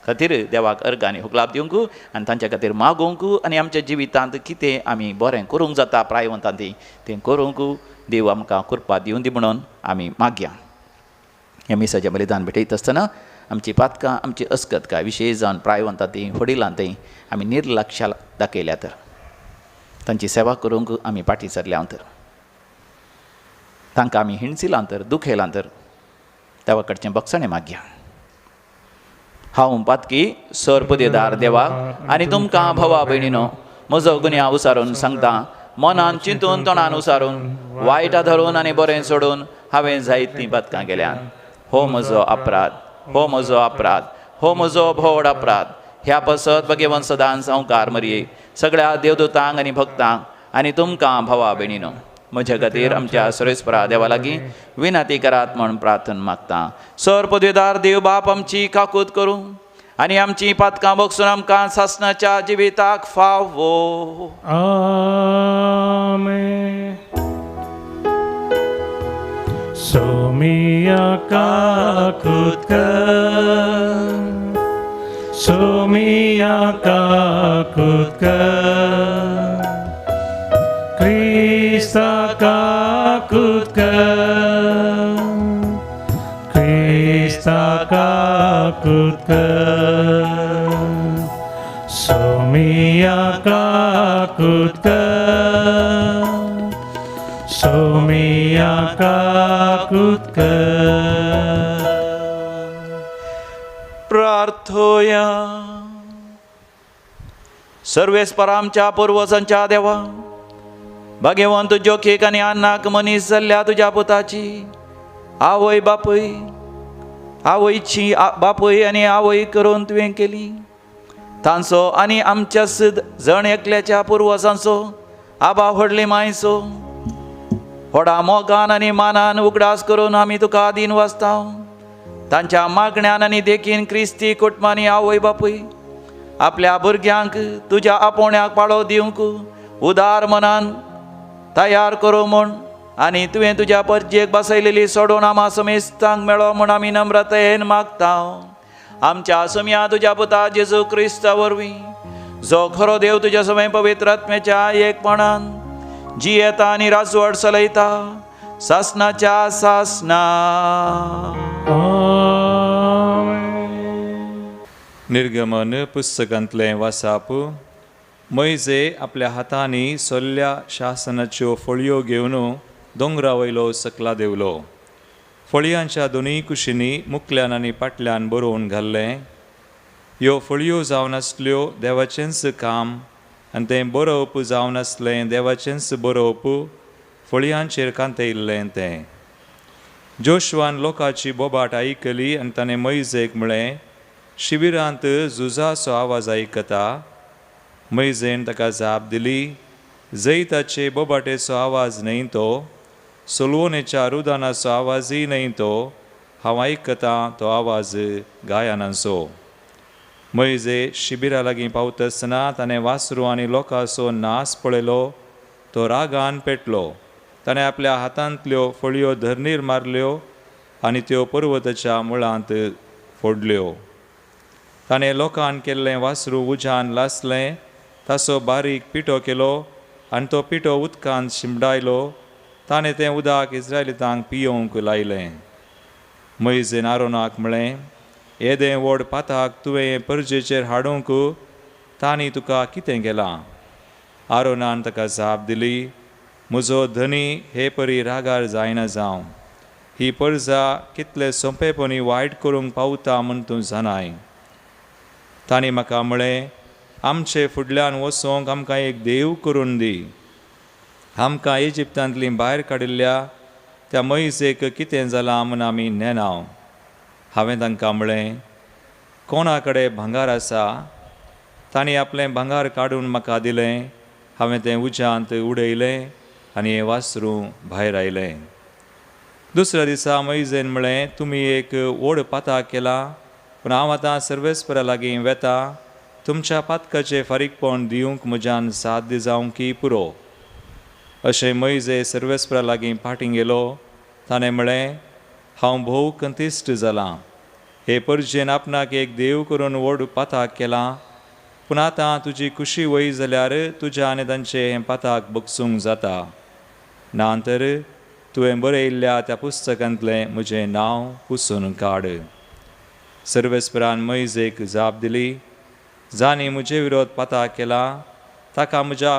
खातीर देवाक अर्घ आनी होगळाप दिवंक आनी तांच्या खातीर मागूंक आनी आमच्या जिवितांत कितें आमी बरें करूंक जाता प्रायवंतांत तें करूंक देव आमकां कृपा दिवं दी म्हणून आमी मागया. हें मिसाचें बलिदान भेटयता आसतना आमची पातकां, आमची अस्कतकाय विशेश जावन प्रायवंतां ती वडिलां थंय आमी निर्लक्षा दाखयल्या तर तांची सेवा करूंक आमी फाटीं सरल्या तर तांकां आमी हिणसिलां तर दुखयलां तर देवा कडचें बक्षणें मागया. हांव पातकी सर्पदेदार देवा आनी तुमकां भावा भयणीनो म्हजो गुन्यांव उसारून सांगता, मनान चिंतून तोंडान उसारून वायटा धरून आनी बरें सोडून हांवें जायतीं पातकां केल्यात. हो म्हजो अपराध, हो म्हजो अपराध, हो म्हजो भोवड अपराध. ह्या पसत भगेवन सदांच संवकार मरये सगळ्या देवदूतांक आनी भक्तांक आनी तुमकां भावा भयणीनो म्हज्या खातीर आमच्या सुरेस्परा देवा लागीं विनंती करात म्हूण प्रार्थना मागता. सर पदवेदार देव बाप आमची काकूत करूं आनी आमची पातकां बगसून आमकां सासणाच्या जिविताक फावो. आमेन. सोमिया काकूत कर, सोमिया काकूत कर, क्रिस्ता काकूत कर, क्रिस्ता काकूत कर, सोमिया काकूत कर, सोमिया काकूत कर. प्रार्थोया. सर्वेस्पर आमच्या पुर्वजांच्या देवा, भाग्यवंत जोखेक आनी अन्नाक मनीस जाल्ल्या तुज्या पुताची आवय बापूय, आवयची बापूय आनी आवय करून तुवें केली. तांचो आनी आमच्या जण एकल्याच्या पुर्वजांचो आबा व्हडली मायचो व्हडा मोगान आनी मानान उगडास करून आमी तुका आदीन वाचता. तांच्या मागण्यान आनी देखीन क्रिस्ती कुटुंबांनी आवय बापूय आपल्या भुरग्यांक तुज्या आपोवण्याक पाळो दिवंक उदार मनान तयार करूं म्हूण आनी तुवें तुज्या परजेक बसयलेली सोडून आमा समेस्तांक मेळो म्हूण आमी नम्रतायेन मागता. आमच्या सुमया तुज्या पुता जेजू क्रिस्ता वरवीं जो खरो देव तुज्या समय पवित्र आत्म्याच्या एकपणान जियेता आनी राजवट चलयता सासनाच्या सासना. निर्गमन पुस्तकांतलें वासाप. मोयजे आपल्या हातांनी सोल्ल्या शासनाच्यो फळयो घेवन दोंगरा वयलो सकला देवलो. फळयांच्या दोनूय कुशींनी मुकल्यान आनी पाटल्यान बरोवन घाल्लें. ह्यो फळयो जावन आसल्यो देवाचेंच काम आनी तें बरोवप जावन आसलें देवाचेंच बरोवप फळयांचेर कांतयिल्लें तें. जोशवान लोकांची बोबाट आयकली आनी ताणें मोयजेक म्हळें, शिबिरांत झुजाचो आवाज आयकता. मोयजेन ताका जाप दिली, जैताचे बोबाटेचो आवाज न्हय तो, सोलवणेच्या रुदानाचो आवाजय न्हय तो, हांव आयकतां तो आवाज गायनांचो. मोयजे शिबिरा लागीं पावतासतना ताणें वासरू आनी लोकांचो नास पळयलो. तो रागान पेटलो. ताणें आपल्या हातांतल्यो फळयो धरणीर मारल्यो आनी त्यो पर्वताच्या मुळांत फोडल्यो. ताणें लोकान केल्लें वासरू उज्यान लासलें, ताचो बारीक पिठो केलो आनी तो पिठो उदकांत शिंपडायलो. ताणें तें उदक इस्रायलितांक पियोवंक लायलें. मोयजेन आरोनाक म्हळें, येदें व्हड पाताक तुवें हे परजेचेर हाडूंक तांणी तुका कितें केलां? आरोनान ताका जाप दिली, म्हजो धनी हे परी रागार जायना जावं. ही परजा कितले सोंपेपणी वायट करूंक पावता म्हूण तूं जाणाय. तांणी म्हाका म्हळें, आमचे फुडल्यान वचोंक आमकां एक देव करून दी. आमकां इजिप्तांतलीं भायर काडिल्ल्या त्या मोयजेक कितें जालां म्हूण आमी नेणाव. हांवें तांकां म्हळें, कोणा कडेन भांगर आसा? तांणी आपलें भांगर काडून म्हाका दिलें. हांवें तें उज्यांत उडयलें आनी हें वासरूं भायर आयलें. दुसऱ्या दिसा मोयजेन म्हळें, तुमी एक व्हड पाताक केला, पूण हांव आतां सर्वेस्परा लागीं वेता. तुमच्या पातकाचें फारीकपण दिवंक म्हज्यान साध्य जावंक पुरो. अशें मोयजे सर्वेस्परा लागीं फाटीं गेलो. ताणें म्हळें, हांव भोव कंतिश्ट जालां. हे परजेन आपणाक एक देव करून व्हड पाताक केलां, पूण आतां तुजी खुशी वय जाल्यार तुज्या आनी तांचें हें पाताक बगसूंक जाता. ना तर तुवें बरयिल्ल्या त्या पुस्तकांतलें म्हजें नांव पुसून काड. सर्वेस्परान मोयजेक जाप दिली, जांणी म्हजे विरोध पाताक केला ताका म्हज्या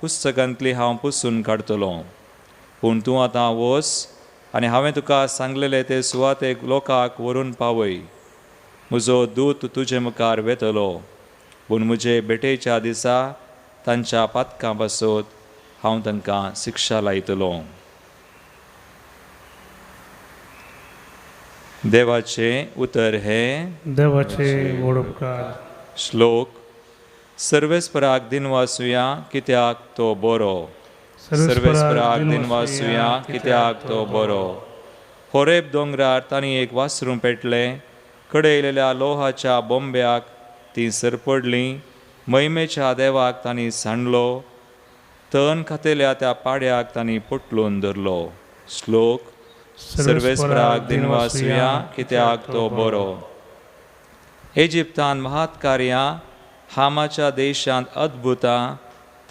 पुस्तकांतली हांव पुसून काडटलो. पूण तूं आतां वच आनी हांवें तुका सांगलेले ते सुवातेक लोकांक व्हरून पावय. म्हजो दूत तुजे मुखार वेतलो, पूण म्हजे भेटेच्या दिसा तांच्या पातकां पासत हांव तांकां शिक्षा लायतलो. देवाचें उतर हें देवाचें व्हड उपकार. श्लोक. सर्वेस्पराक दिनवासुया कित्याक तो बरो. सर्वेस्पराक दिनवासुया कित्याक तो बरो. होरेब दोंगरार तांणी एक वासरूं पेटलें. कडेयलेल्या लोहाच्या बोंब्याक तीं सरपडलीं. महिमेच्या देवाक तांणी सांडलो. तण खातेल्या त्या पाड्याक तांणी पोटलून धरलो. श्लोक. सर्वेस्पराक दिनवासुया कित्याक तो बरो. इजिप्तान महात्कार्यां, हामाच्या देशांत अद्भुतां,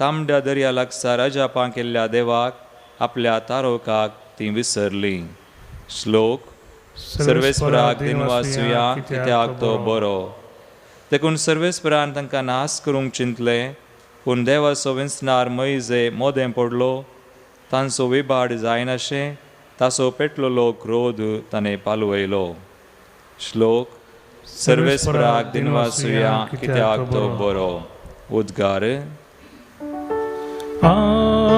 तांबड्या दर्या लागसार अजापां केल्ल्या देवाक आपल्या तारोकाक तीं विसरलीं. श्लोक. सर्वेस्पराक दिनवासुया कित्याक तो बरो. देखून सर्वेस्परान तांकां नाश करूंक चिंतलें, पूण देवाचो विंचणार मोयजे मोदें पडलो. तांचो विबाड जायनाशें ताचो पेटलेलो क्रोध ताणें पालवयलो. श्लोक. सर्वेस्पराक दिनवासुया कित्याक तो बरो. उद्गार.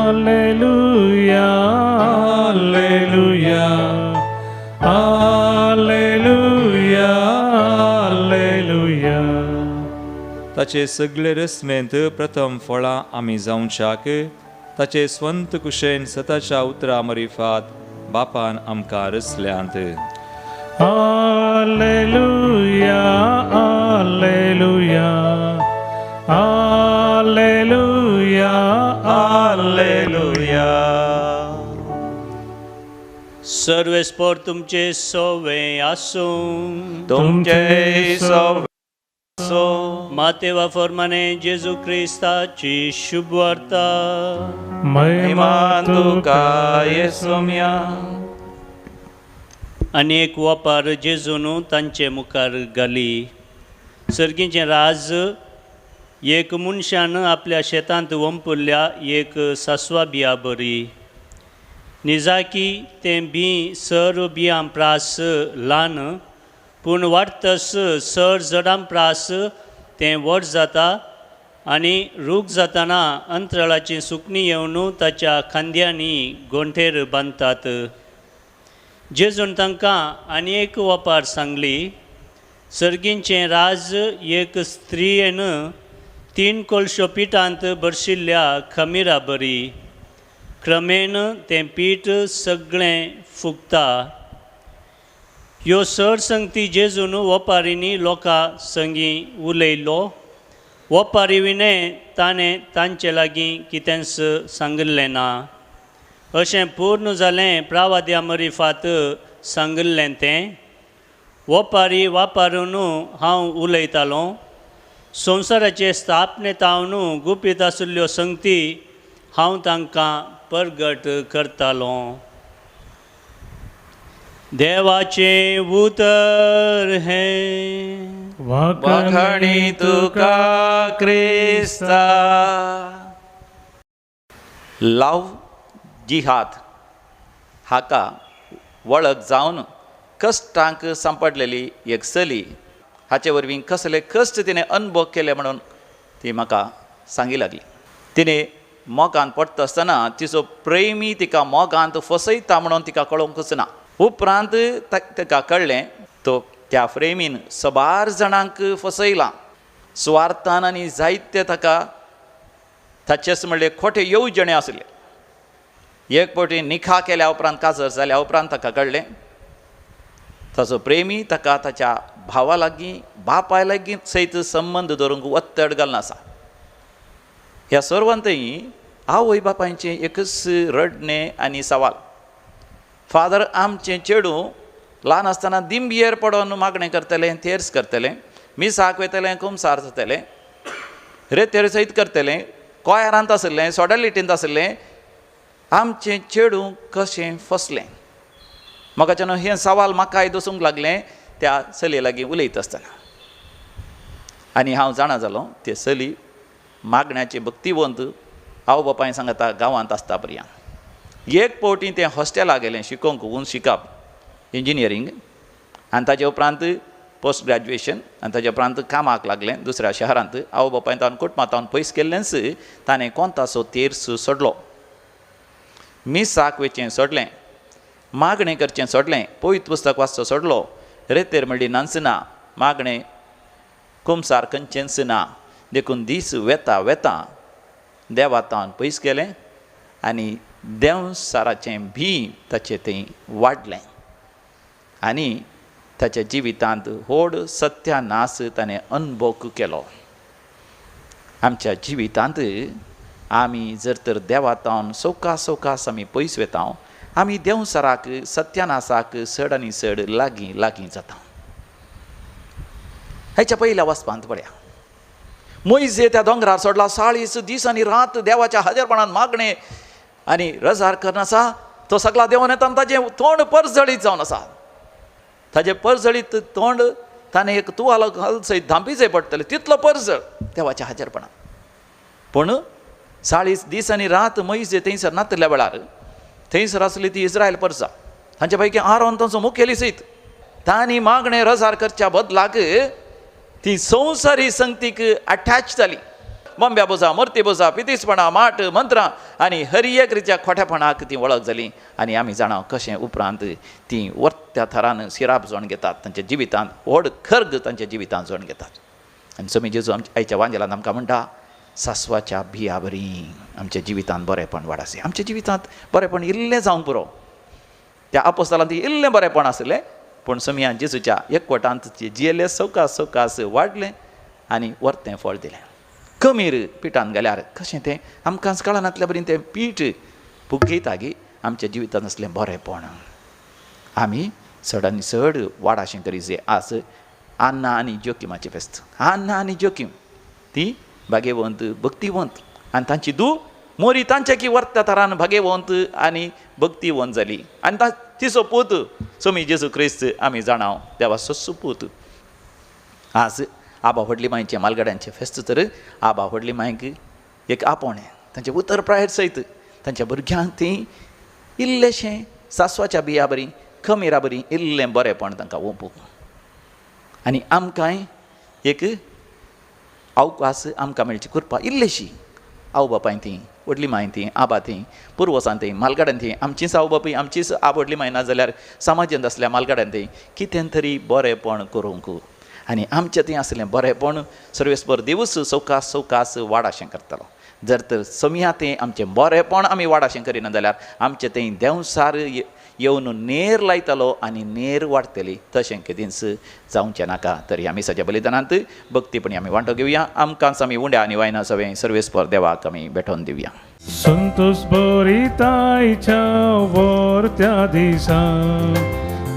Alleluia, alleluia, alleluia, alleluia. ताचे सगळे रचनेंत प्रथम फळां आमी जावच्याक ताचे स्वंत कुशेन सताच्या उतरा मरिफात बापान आमकां रचल्यांत. Alleluia, alleluia, alleluia, alleluia. सर्वेस्पोर तुमचे सोवे आसूं. तुमचे सो मातेवा फॉर्माने जेजू क्रिस्ताची शुभवार्ता. महिमा तुका येसुम्या. आनी एक वापार जेजून तांचे मुखार घाली. सर्गीचें राज एक मनशान आपल्या शेतांत वंपुल्ल्या एक सासवा बिया बरी. निजाकी तें बी सर्व बियां प्रास ल्हान, पूण वाडटस सर जडां प्रास तें व्हड जाता आनी रूख जातना अंतराळाची सुकणीं येवन ताच्या खांद्यांनी गोंठेर बांदतात. जेजून तांकां आनी एक वपार सांगली. सर्गींचें राज एक स्त्रियेन 3 कोळशो पिठांत भरशिल्ल्या खमिरा बरी. क्रमेन तें पीठ सगळें फुगता. ह्यो सर संगती जेजून वपारींनी लोकां संगीं उलयलो. वपारी विणें ताणें तांचे लागीं कितेंच सांगिल्लें ना. अशें पूर्ण जालें प्रावाद्या मरिफात सांगिल्लें तें. वपारी वापरून हांव उलयतालों. संवसाराचे स्थापने तावन गुपीत आशिल्ल्यो संगती हांव तांकां परगट करतालों. देवाचें उतर हें. वाखाणी तुका क्रिस्ता. लव जिहाद हाका वळख जावन कश्टांक सांपडलेली एक चली हाचे वरवीं कसले कश्ट तिणें अनुभव केले म्हणून ती म्हाका सांगी लागली. तिणें मोगान पडटा आसतना तिचो प्रेमी तिका मोगांत फसयता म्हणून तिका कळोवंकच ना. उपरांत ताका कळ्ळें तो त्या प्रेमीन सबार जाणांक फसयला. सुवार्थान आनी जायते ताका ताचेच म्हणले खोटे येवजणे आसले. एक फावटी निखा केल्या उपरांत काजर जाल्या उपरांत ताका कळ्ळें ताचो प्रेमी ताका ताच्या भावा लागीं बापाय लागीं सयत संबंद दवरूंक वत्तड घालून आसा. ह्या सर्वांतय आवय बापायचें एकच रडणें आनी सवाल. फादर आमचें चेडूं ल्हान आसतना दिंबियेर पडोन मागणें करतलें, तेर्स करतलें, मिसाक वयतलें, कुमसार जातलें, रेतेर सयत करतलें, कोयरांत आशिल्लें, सोडलिटींत आशिल्लें, आमचें चेडूं कशें फसलें? म्हाकाच्यान हें सवाल म्हाकाय दसूंक लागलें त्या चलये लागीं उलयता आसतना. आनी हांव जाणा जालो ते चली मागण्याची भक्तिवंत आवय बापाय सांगता गांवांत आसता पर्यंत. एक फावटी तें हॉस्टेलाक गेलें शिकोवंक उंच शिकप इंजिनियरींग आनी ताजे उपरांत पोस्ट ग्रॅज्युएशन आनी ताजे उपरांत कामाक लागलें दुसऱ्या शहरांत. आवय बापायन तावन कुटुंबांत पयस केल्लेंच ताणें कोंताचो तेर्स सोडलो, मिसाक वयचें सोडलें, मागणें करचें सोडलें, पवित्र पुस्तक वाचचो सोडलो, रेतेर म्हणली नाच ना, मागणें कुमसार खंयचेंच ना. देखून दीस वेता वेता देवा तावन पयस गेलें आनी देंवसाराचें भी ताचें थंय वाडलें आनी ताच्या जिवितांत व्हड सत्यानाश ताणें अनुभव केलो. आमच्या जिवितांत आमी जर तर देवा तावन सवकास सवकास आमी पयस वेता, आमी देंवसाराक सत्यानाशाक चड आनी चड लागीं लागीं जाता. हाच्या पयल्या वाचपांत पळया मोयजे त्या दोंगरार सोडला 40 दीस आनी रात देवाच्या हाजेरपणान मागणें आनी रजार करून आसा. तो सगळा देवन येता ताजें तोंड परजळीत जावन आसा. ताजें परजळीत तोंड ताणें एक तुवालो घाल सयत धांपीचें पडटलें तितलो परजळ देवाच्या हाजेरपणान. पूण 40 दीस आनी रात मोयजे थंयसर नातल्या वेळार थंयसर आसली ती इस्रायल परजा, तांचे पैकी आरोन तांचो मुखेली सयत तांणी मागणें रजार करच्या बदलाक ती संवसारी संगतीक अटॅच जाली. बंब्या बोजा, मूर्ती बोजा, पितीसपणां, माट, मंत्रां आनी हर एक रित्या खोटेपणाक ती वळख जाली. आनी आमी जाणा कशें उपरांत ती वर्त्या थरान सिराप जोण घेतात, तांच्या जिवितांत व्हड खर्ग तांच्या जिवितांत जोण घेतात. आनी समी जेजू आमच्या आयच्या वांजेलान आमकां म्हणटा सासवाच्या बिया बरी आमच्या जिवितांत बरेंपण वाडासे. आमच्या जिवितांत बरेंपण इल्लें जावंक पुरो. त्या आपोस्तालांत इल्लें बरेंपण आसलें पूण समियान जेजूच्या एकवटांत जियेले सवकास सवकास वाडलें आनी वर्तें फळ दिलें. कमीर पिठान घाल्यार कशें तें आमकांच कळनातल्या बरी तें पीठ पुगयता गी आमच्या जिवितांत आसलें बरेंपण आमी चड आनी चड वाडाशें करी जाय. आज आन्ना आनी जोकिमाचें फेस्त. आन्ना आनी जोकीम ती भागेवंत भक्तिवंत आनी तांची धूव मोरी तांच्या की वर्त्या तरान भागेवंत आनी भक्तिवंत जाली. आनी तिचो पूत सोमी जेजू क्रिस्त आमी जाणाव देवा सस्सू पूत. आज आबा व्हडली मांयचें मालगाड्यांचें फेस्त तर आबा व्हडली मांयक एक आपोवणें तांचें उतर प्रायर सयत तांच्या भुरग्यांक ती इल्लेशें सासवाच्या बिया बरी खमीरा बरी इल्लें बरेंपण तांकां ओंपूंक आनी आमकांय एक अवकाश आमकां मेळची कृपा इल्लेशी. आवय बापाय ती व्हडली मांय ती आबा ती पुर्वजां ती मालगाड्यान ती आमचीच आवय बापूय आमचीच आब व्हडली मांय ना जाल्यार समाजांत आसल्या मालगाड्यान ती कितें तरी बरेंपण करूंक आनी आमचें थंय आसलें बरेंपण सर्वेस्पर देवूच सवकास सवकास वाडाशें करतलो. जर तर समया तें आमचें बरेंपण आमी वाडाशें करिना जाल्यार आमचें थंय देंवसार येवन नेर लायतलो आनी नेर वाडटली. तशें केदींच जावचें नाका. तरी आमी सज्या बलिदानांत भक्तीपणी आमी वांटो घेवया. आमकांच आमी उंड्या आनी वायना सवें सर्वेस्पर देवाक आमी भेटोवन दिवया. संतोष बरितायच्या वर्त्या दिसा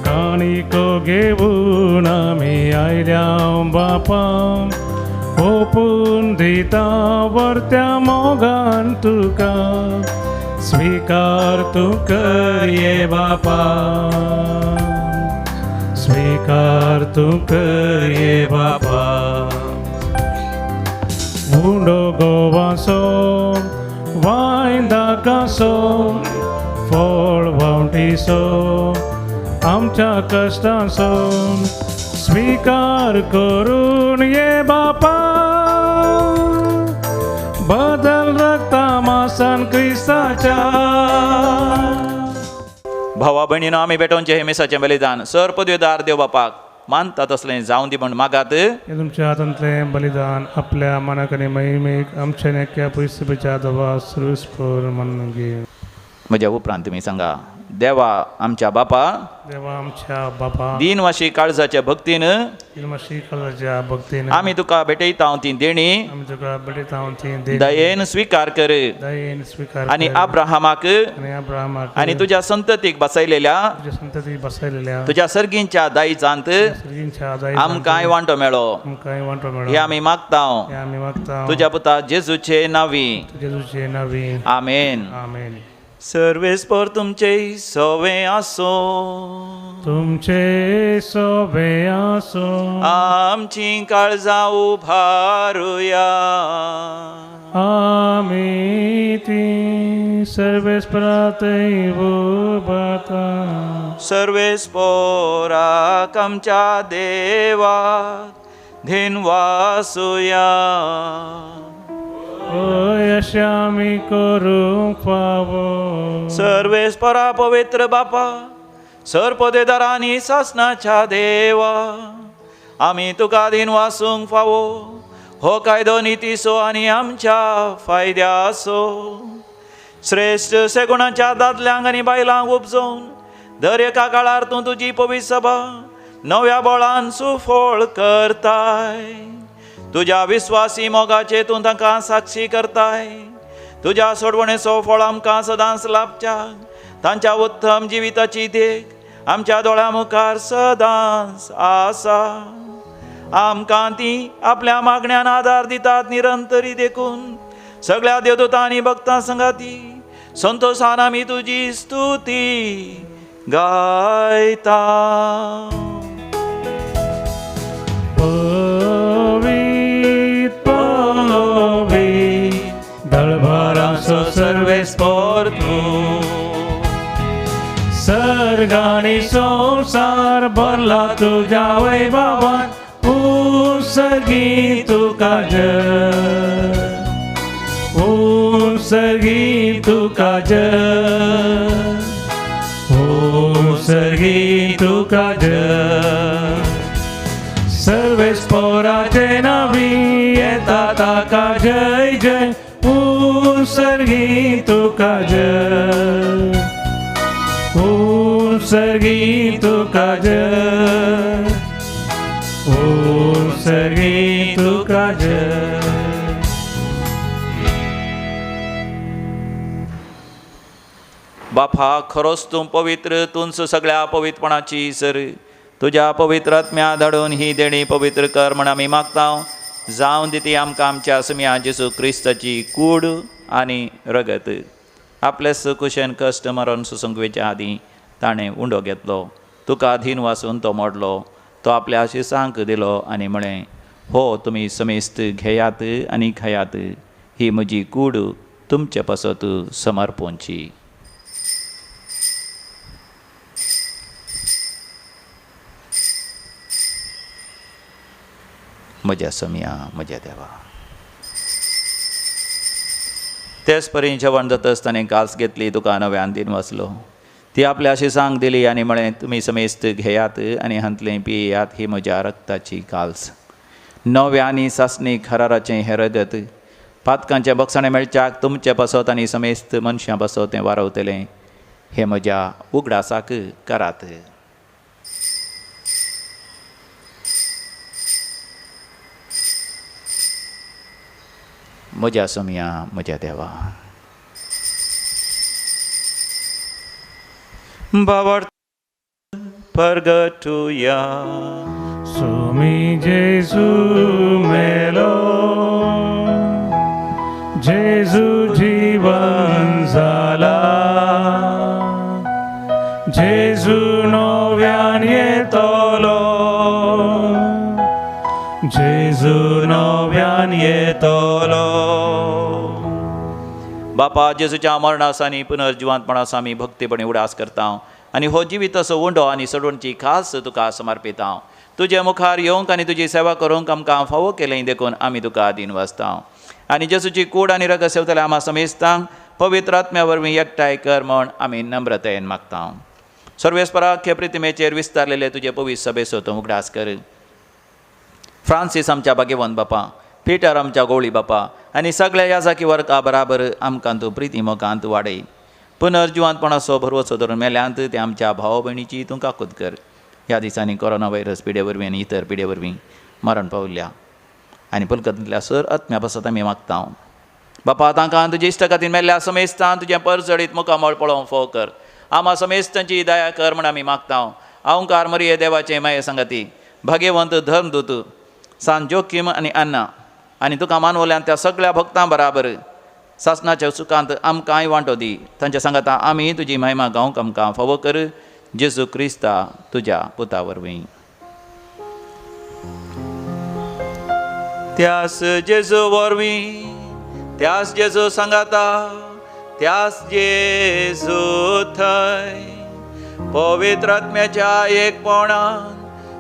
काणिको घेवन आमी आयल्या बापा ओपून दिता वर्त्या मोगान तुका स्वीकार तूं कर ये बापा स्वीकार तूं कर ये बापा. उंडो गोवासो वायन दाकासो फळ वावटीसो आमच्या कश्टांचो स्वीकार करून ये बापा बदल रक्ता मासान क्रिस्ताच्या. भावा भयणीनो आमी भेटोवचें हें मिसाचें बलिदान सर पदवेदार देव बापाक मानता तसलें जावं दी म्हण मागात. हे तुमच्या हातांतलें बलिदान आपल्या मनाक आनी महिमेक आमच्या नेक्या पयसुच्या दवा सुरसपूर मानून घे. म्हज्या उपरांत तुमी सांगा देवा आमच्या बापा देवा आमच्या बापा दिनवाशी काळजाच्या भक्तीन दिनवाशी काळजाच्या भक्तीन आमी तुका भेटयता ती देणी आमी तुका भेटयता ती देणी दयेन स्वीकार कर दयेन स्वीकार आनी अब्राहमाक आनी अब्राहमाक आनी तुज्या संततीक बसयलेल्या तुज्या संततीक बसयलेल्या तुज्या सर्गींच्या दायजांत सर्गींच्या दायजांत आमकांय वांटो मेळो आमकांय वांटो मेळो हे आमी मागता हे आमी मागता तुज्या पुता जेजूचे नांवी जेजूचे नांवी. आमेन. आमेन. सर्वेस्पर तुमचे सवे आसो तुमचे सवे आसो. आमची काळजां उभारुया आमी ती सर्वेस्परातय उभारता. सर्वेस्पराक आमच्या देवाक धिनवासुया. अशें आमी करूंक फावो. सर्वेस्परा पवित्र बापा सरपदेदारांनी सासनाच्या देवा आमी तुका दिनवासूंक फावो हो कायदो नितीचो आनी आमच्या फायद्याचो. श्रेश्ठ सेगुणाच्या दादल्यांक आनी बायलांक उपजोवन दर एका काळार तूं तुजी पवित्र सभा नव्या बळान सुफळ करताय. तुज्या विस्वासी मोगाचे तूं तांकां साक्षी करताय. तुज्या सोडवणेचो फळ आमकां सदांच लाभच्याक तांच्या उत्तम जिविताची देख आमच्या दोळ्यां मुखार सदांच आसा. आमकां ती आपल्या मागण्यान आदार दितात निरंतरी देखून सगळ्या देवदूतांनी भक्तां संगाती संतोषान आमी तुजी स्तुती गायता. सर्वेस्पर तूं सर्ग आनी संवसार भरला तुज्या वैभवान उत्सर्गी तुका जय उत्सर्गी तुका जय उत्सर्गी तुका जय. सर्वेस्पोराचे नावी येता ताका जय जय उत्सर्गी तुका जय उत्सर्गी तुका जय उत्सर्गी तुका जय. बापा खरोच तूं पवित्र तूंच सगळ्या पवित्रपणाची सर तुज्या पवित्र आत्म्या धाडून ही देणी पवित्र कर म्हण आमी मागता. जावन दी ती आमकां आमच्या समिया जेजू क्रिस्ताची कूड आनी रगत. आपले कुशेन कश्ट मरण सोसूंक वेच्या आदीं ताणें उंडो घेतलो, तुका अधीन वासून तो मोडलो, तो आपल्या शिसांक दिलो आनी म्हळें, हो तुमी समेस्त घेयात आनी खायात, ही म्हजी कूड तुमचे पासत समर्पोंची. म्हज्या समिया म्हज्या देवा. तेच परी जेवण जातच ताणें घास घेतली, तुका नव्यान दिन वाचलो, ती आपल्या शिसांक दिली आनी म्हळें, तुमी समेस्त घेयात आनी हांतलें पियात, ही म्हज्या रक्ताची काल्स, नव्या आनी सासणी खराराचें हें रगत, पातकांचें बक्षाणें मेळच्याक तुमचे पासत आनी समेस्त मनशां पासत तें वारवतलें, हें म्हज्या उगडासाक करात. म्हज्या सोमया म्हज्या देवा. भावार्थ परगटुया. सुमी जेजू मेलो, जेजू जीवन जाला, जेजू नव्यान येतलो, जेजू नव्यान येतलो. बापा जेजूच्या मरणास आनी पुनर्जिवंतपणास आमी भक्तीपणी उडास करता आनी हो जिविताचो उंडो आनी सोडवणची खास तुका समर्पिता. तुजे मुखार येवंक आनी तुजी सेवा करूंक आमकां फावो केलें देखून आमी तुका अधीन वाचता आनी जेजूची कूड आनी रगत सेवतल्या आमा समेस्तांक पवित्र आत्म्या वरवीं एकठांय कर म्हण आमी नम्रतायेन मागता. सर्वेस्पराख्य प्रतिमेचेर विस्तारलेले तुजे पवित्र सभेचो तूं उगडास कर. फ्रांसीस आमच्या भाग्यवंत बापा, पिटर आमच्या गोवळी बापा आनी सगळ्या याजाकी वर्गा बराबर आमकां तूं प्रिती मोगांत वाडय. पुनर्जिवंतपणाचो भरवसो धरून मेल्यांत ते आमच्या भाव भयणीची तूं काकूत कर. ह्या दिसांनी कोरोना व्हायरस पिडे वरवीं आनी इतर पिडे वरवीं मरण पावल्या आनी पुलकतांतल्या सर आत्म्या पासत आमी मागता. बापा तांकां तुजे इश्ट खातीर मेल्ल्या समेस्तान तुजें परजळीत मुखामळ पळोवंक फोव कर. आमा समेस्तांची दया कर म्हण आमी मागता. अहंकार मरिये देवाचें माये सांगाती भाग्यवंत धर्मदूत सान जोखीम आनी अन्ना आनी तुका मानवल्यान त्या सगळ्या भक्तां बराबर सासनाच्या सुखांत आमकांय वांटो दी. तांच्या सांगाता आमी तुजी महिमा गावंक आमकां फावो कर. जेजू क्रिस्ता तुज्या पुता वरवीं. त्यास जेजू वरवीं, त्यास जेजू सांगाता, त्यास जेजू थंय पवित्र आत्म्याच्या एकपणान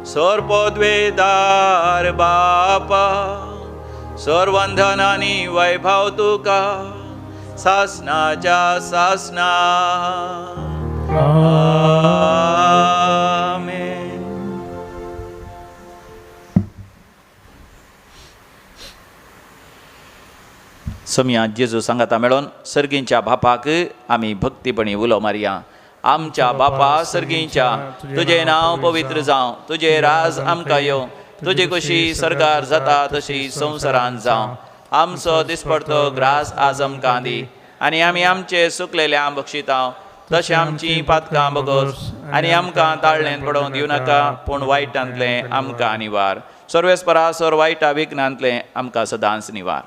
सर्वपदवेदार बापा सर्वंधन आनी वैभव तुका सासनाच्या सासना. आमेन. समिया जेजू सांगाता मेळोन सर्गींच्या बापाक आमी भक्तीपणी उलो मारया. आमच्या बापा सर्गींच्या, तुजें नांव पवित्र जावं, तुजें राज आमकां येवं, तुजी कशी सरकार जाता तशी संवसारान जावं. आमचो दिसपडतो ग्रास आज आमकां दी आनी आमी आमचे सुकलेले बक्षिता तशें आमची पातकां बगोस आनी आमकां ताळ्ळें पडोवंक दिवं नाका, पूण वायटांतलें आमकां निवार. सर्वेस्परा सर वायटा विघ्नांतलें आमकां सदांच निवार.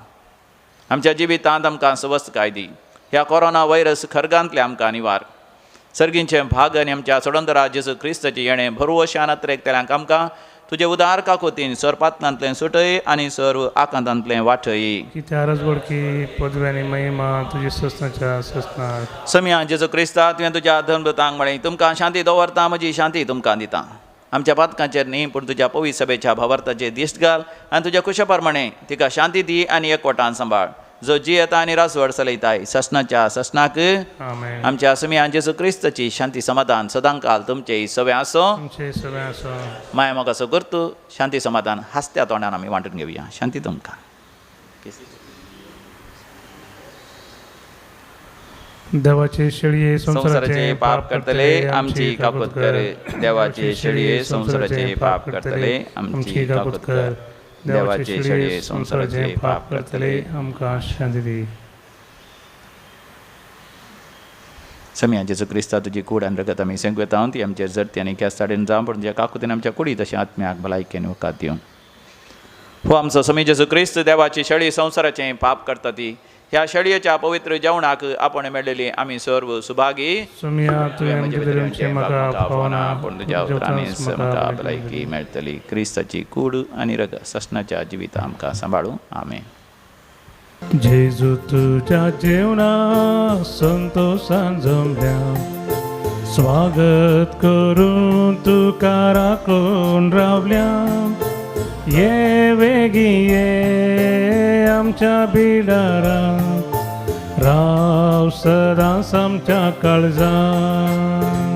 आमच्या जिवितांत आमकां सवस्तकाय दी. ह्या कोरोना व्हायरस खर्गांतलें आमकां निवार. सर्गींचें भाग आनी आमच्या सोडंदरा जेजू क्रिस्ताचें येणें भरवशान अत्रेकतल्यांक आमकां तुजे उदार काकोतीन सर्पातनांतलें सुटय आनी सर्व आकांतांतलें वाटय. पदवी आनी महिमा तुजी ससनाच्या ससनाक. समिया जेजू क्रिस्ता तुवें तुज्या धर्मदूतांक म्हळें, तुमकां शांती दवरता, म्हजी शांती तुमकां दिता. आमच्या पातकांचेर न्ही पूण तुज्या पवित्र सभेच्या भावार्थाचेर दिश्ट घाल आनी तुज्या कुशा प्रमाणे तिका शांती दी आनी एकवटान सांबाळ. जो जियेता आनी रासवड चलयताय ससनाच्या ससनाक। आमेन। आमच्या सुमया जेजू क्रिस्ताची शांती समाधान सदांकाल तुमचे सवे आसो। तुमचे सवे आसो। माया मोगाचो करतू शांती समाधान हासत्या तोंडान आमी वांटून घेवया। शांती तुमकां। देवाचे शेळये संवसाराचे पाप करतले आमची काकूत कर। देवाचे शेळये संवसाराचे पाप करतले आमची काकूत कर। देवाचे शेळये संवसाराचे पाप करतले आमकां शांती दी। समिया जेजू क्रिस्ता तुजी कूड आनी रगत आमी सेंकयता ती आमचेर जरती आनी केस्ताडेन जावं पूण तुज्या काकुतीन आमच्या कुडी तशें आत्म्याक भलायकेन वकात दिवं। हो आमचो समी जेजू क्रिस्त देवाची शेळी संवसाराचें पाप करता ती ह्या शेळयेच्या पवित्र जेवणाक आपण मेळ्ळेली आमी सर्व सुभागी। सोमिया तुवें म्हजे भितर येवचें म्हाका फावना, पूण तुज्या उतरांनीच म्हाका भलायकी मेळटली। क्रिस्ताची कूड आनी रगत ससनाच्या जिविता आमकां सांबाळूं। आमेन। जेजू तुज्या जेवणा संतोषान जमल्या, स्वागत करून तुका राखून रावल्या। ये वेगी ये आमच्या बिडारा, राव सदांच आमच्या काळजान।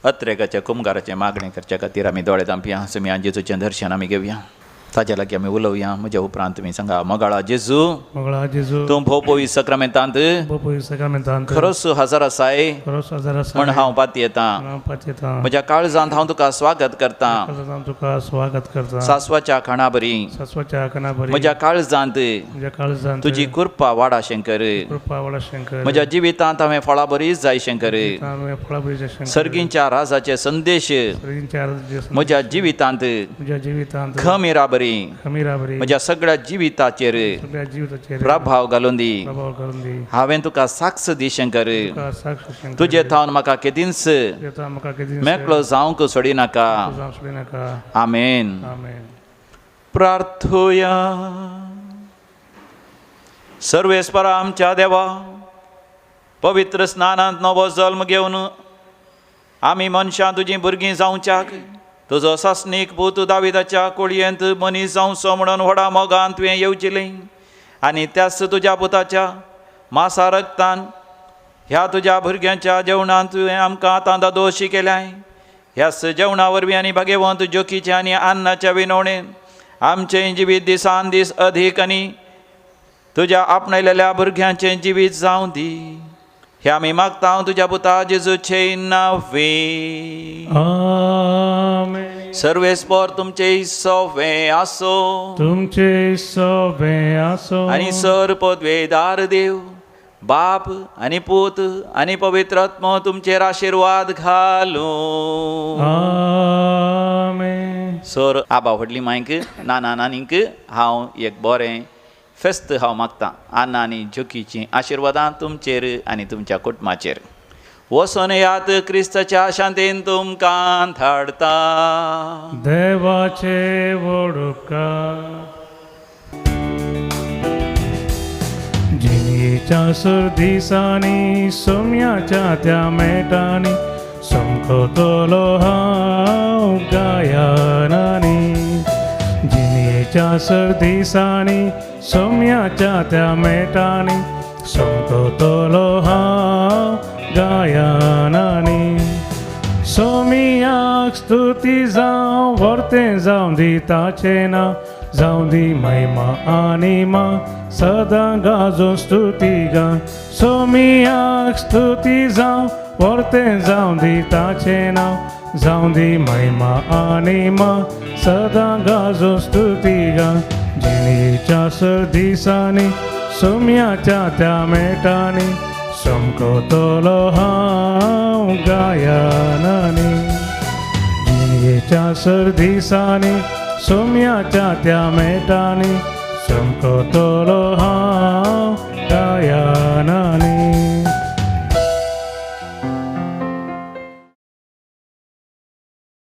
अत्रेकाच्या कुमगाराचें मागणें करच्या खातीर आमी दोळे धांपया। सुमया जेजूचें दर्शन आमी घेवया, ताज्या लागीं आमी उलोवया। म्हज्या उपरांत तुमी सांगा, मोगाळा जेजू, मोगाळा जेजू, तूं भोव पवित्र सक्रामेंतांत खरोच हजर आसाय म्हण हांव पातयेतां। म्हज्या काळजांत हांव तुका स्वागत करतां। तुका स्वागत करता। सासवाच्या खाणा बरी म्हज्या काळजांत तुजी कृपा वाडा शंकर। म्हज्या जिवितांत हांवें फळां बरीच जाय शंकर। सर्गींच्या राजाचे संदेश म्हज्या जिवितांत खमिरा बरी म्हज्या सगळ्या जिविताचेर प्रभाव घालून दी। हांवें तुका साक्ष दी शंकर। तुजे थावन म्हाका केदींच मेकळो जावंक सोडिनाका। आमेन। प्रार्थुया। सर्वेस्परा आमच्या देवा, पवित्र स्नानांत नवो जल्म घेवन आमी मनशां तुजीं भुरगीं जावच्याक तुजो सासणीक पूत दाविदाच्या कोळयेंत मनीस जावचो म्हणून व्हडा मोगान तुवें येवजिलें आनी त्याच तुज्या पुताच्या मासा रगतान ह्या तुज्या भुरग्यांच्या जेवणांत तुवें आमकां आतां दादोशी केल्याय। ह्याच जेवणा वरवीं आनी भागेवंत जोकीच्या आनी अन्नाच्या विनवणेन आमचें जिवीत दिसान दीस अधीक आनी तुज्या आपणायलेल्या भुरग्यांचें जिवीत जावं दी। हे आमी मागता तुज्या पुता जेजूचे नांवे। आमेन। सर्वेस्पर तुमचे सवे आसो, तुमचे सवे आसो। आनी सर पदवेदार देव बाप आनी पूत आनी पवित्र आत्मो तुमचेर आशिर्वाद घालूं। आमेन। सर आबा व्हडली मायक नाना नानीक हांव एक बरें फेस्त हांव मागतां। आना आनी जोकीचीं आशिर्वादां तुमचेर आनी तुमच्या कुटुंबाचेर। वचोन यात क्रिस्ताच्या शांतीन तुमकां धाडटा। देवाचे व्हड उपकार। जिणेच्या सुर दिसांनी सोम्याच्या त्या मेटांनी समकतलो हांव गायनांनी। जिणेच्या सुर दिसांनी सोम्याच्या त्या मेटांनी समकतलो हांव गायनांनी। सोम्याक स्तुती जावं वर्तें जावं दी ताचें नांव, जावं दी महिमा आनी मा सदां गाजोवन स्तुती गान। सोम्याक स्तुती जावं वर्तें जावं दी ताचें नांव, जावं दी महिमा आनी मा सदां गाजोवन स्तुती गान। जिणेच्या सर दिसांनी सोम्याच्या त्या मेटांनी समकतलो हांव गायनांनी। जिणेच्या सर दिसांनी सोम्याच्या त्या मेटांनी समकतलो हांव गायनांनी।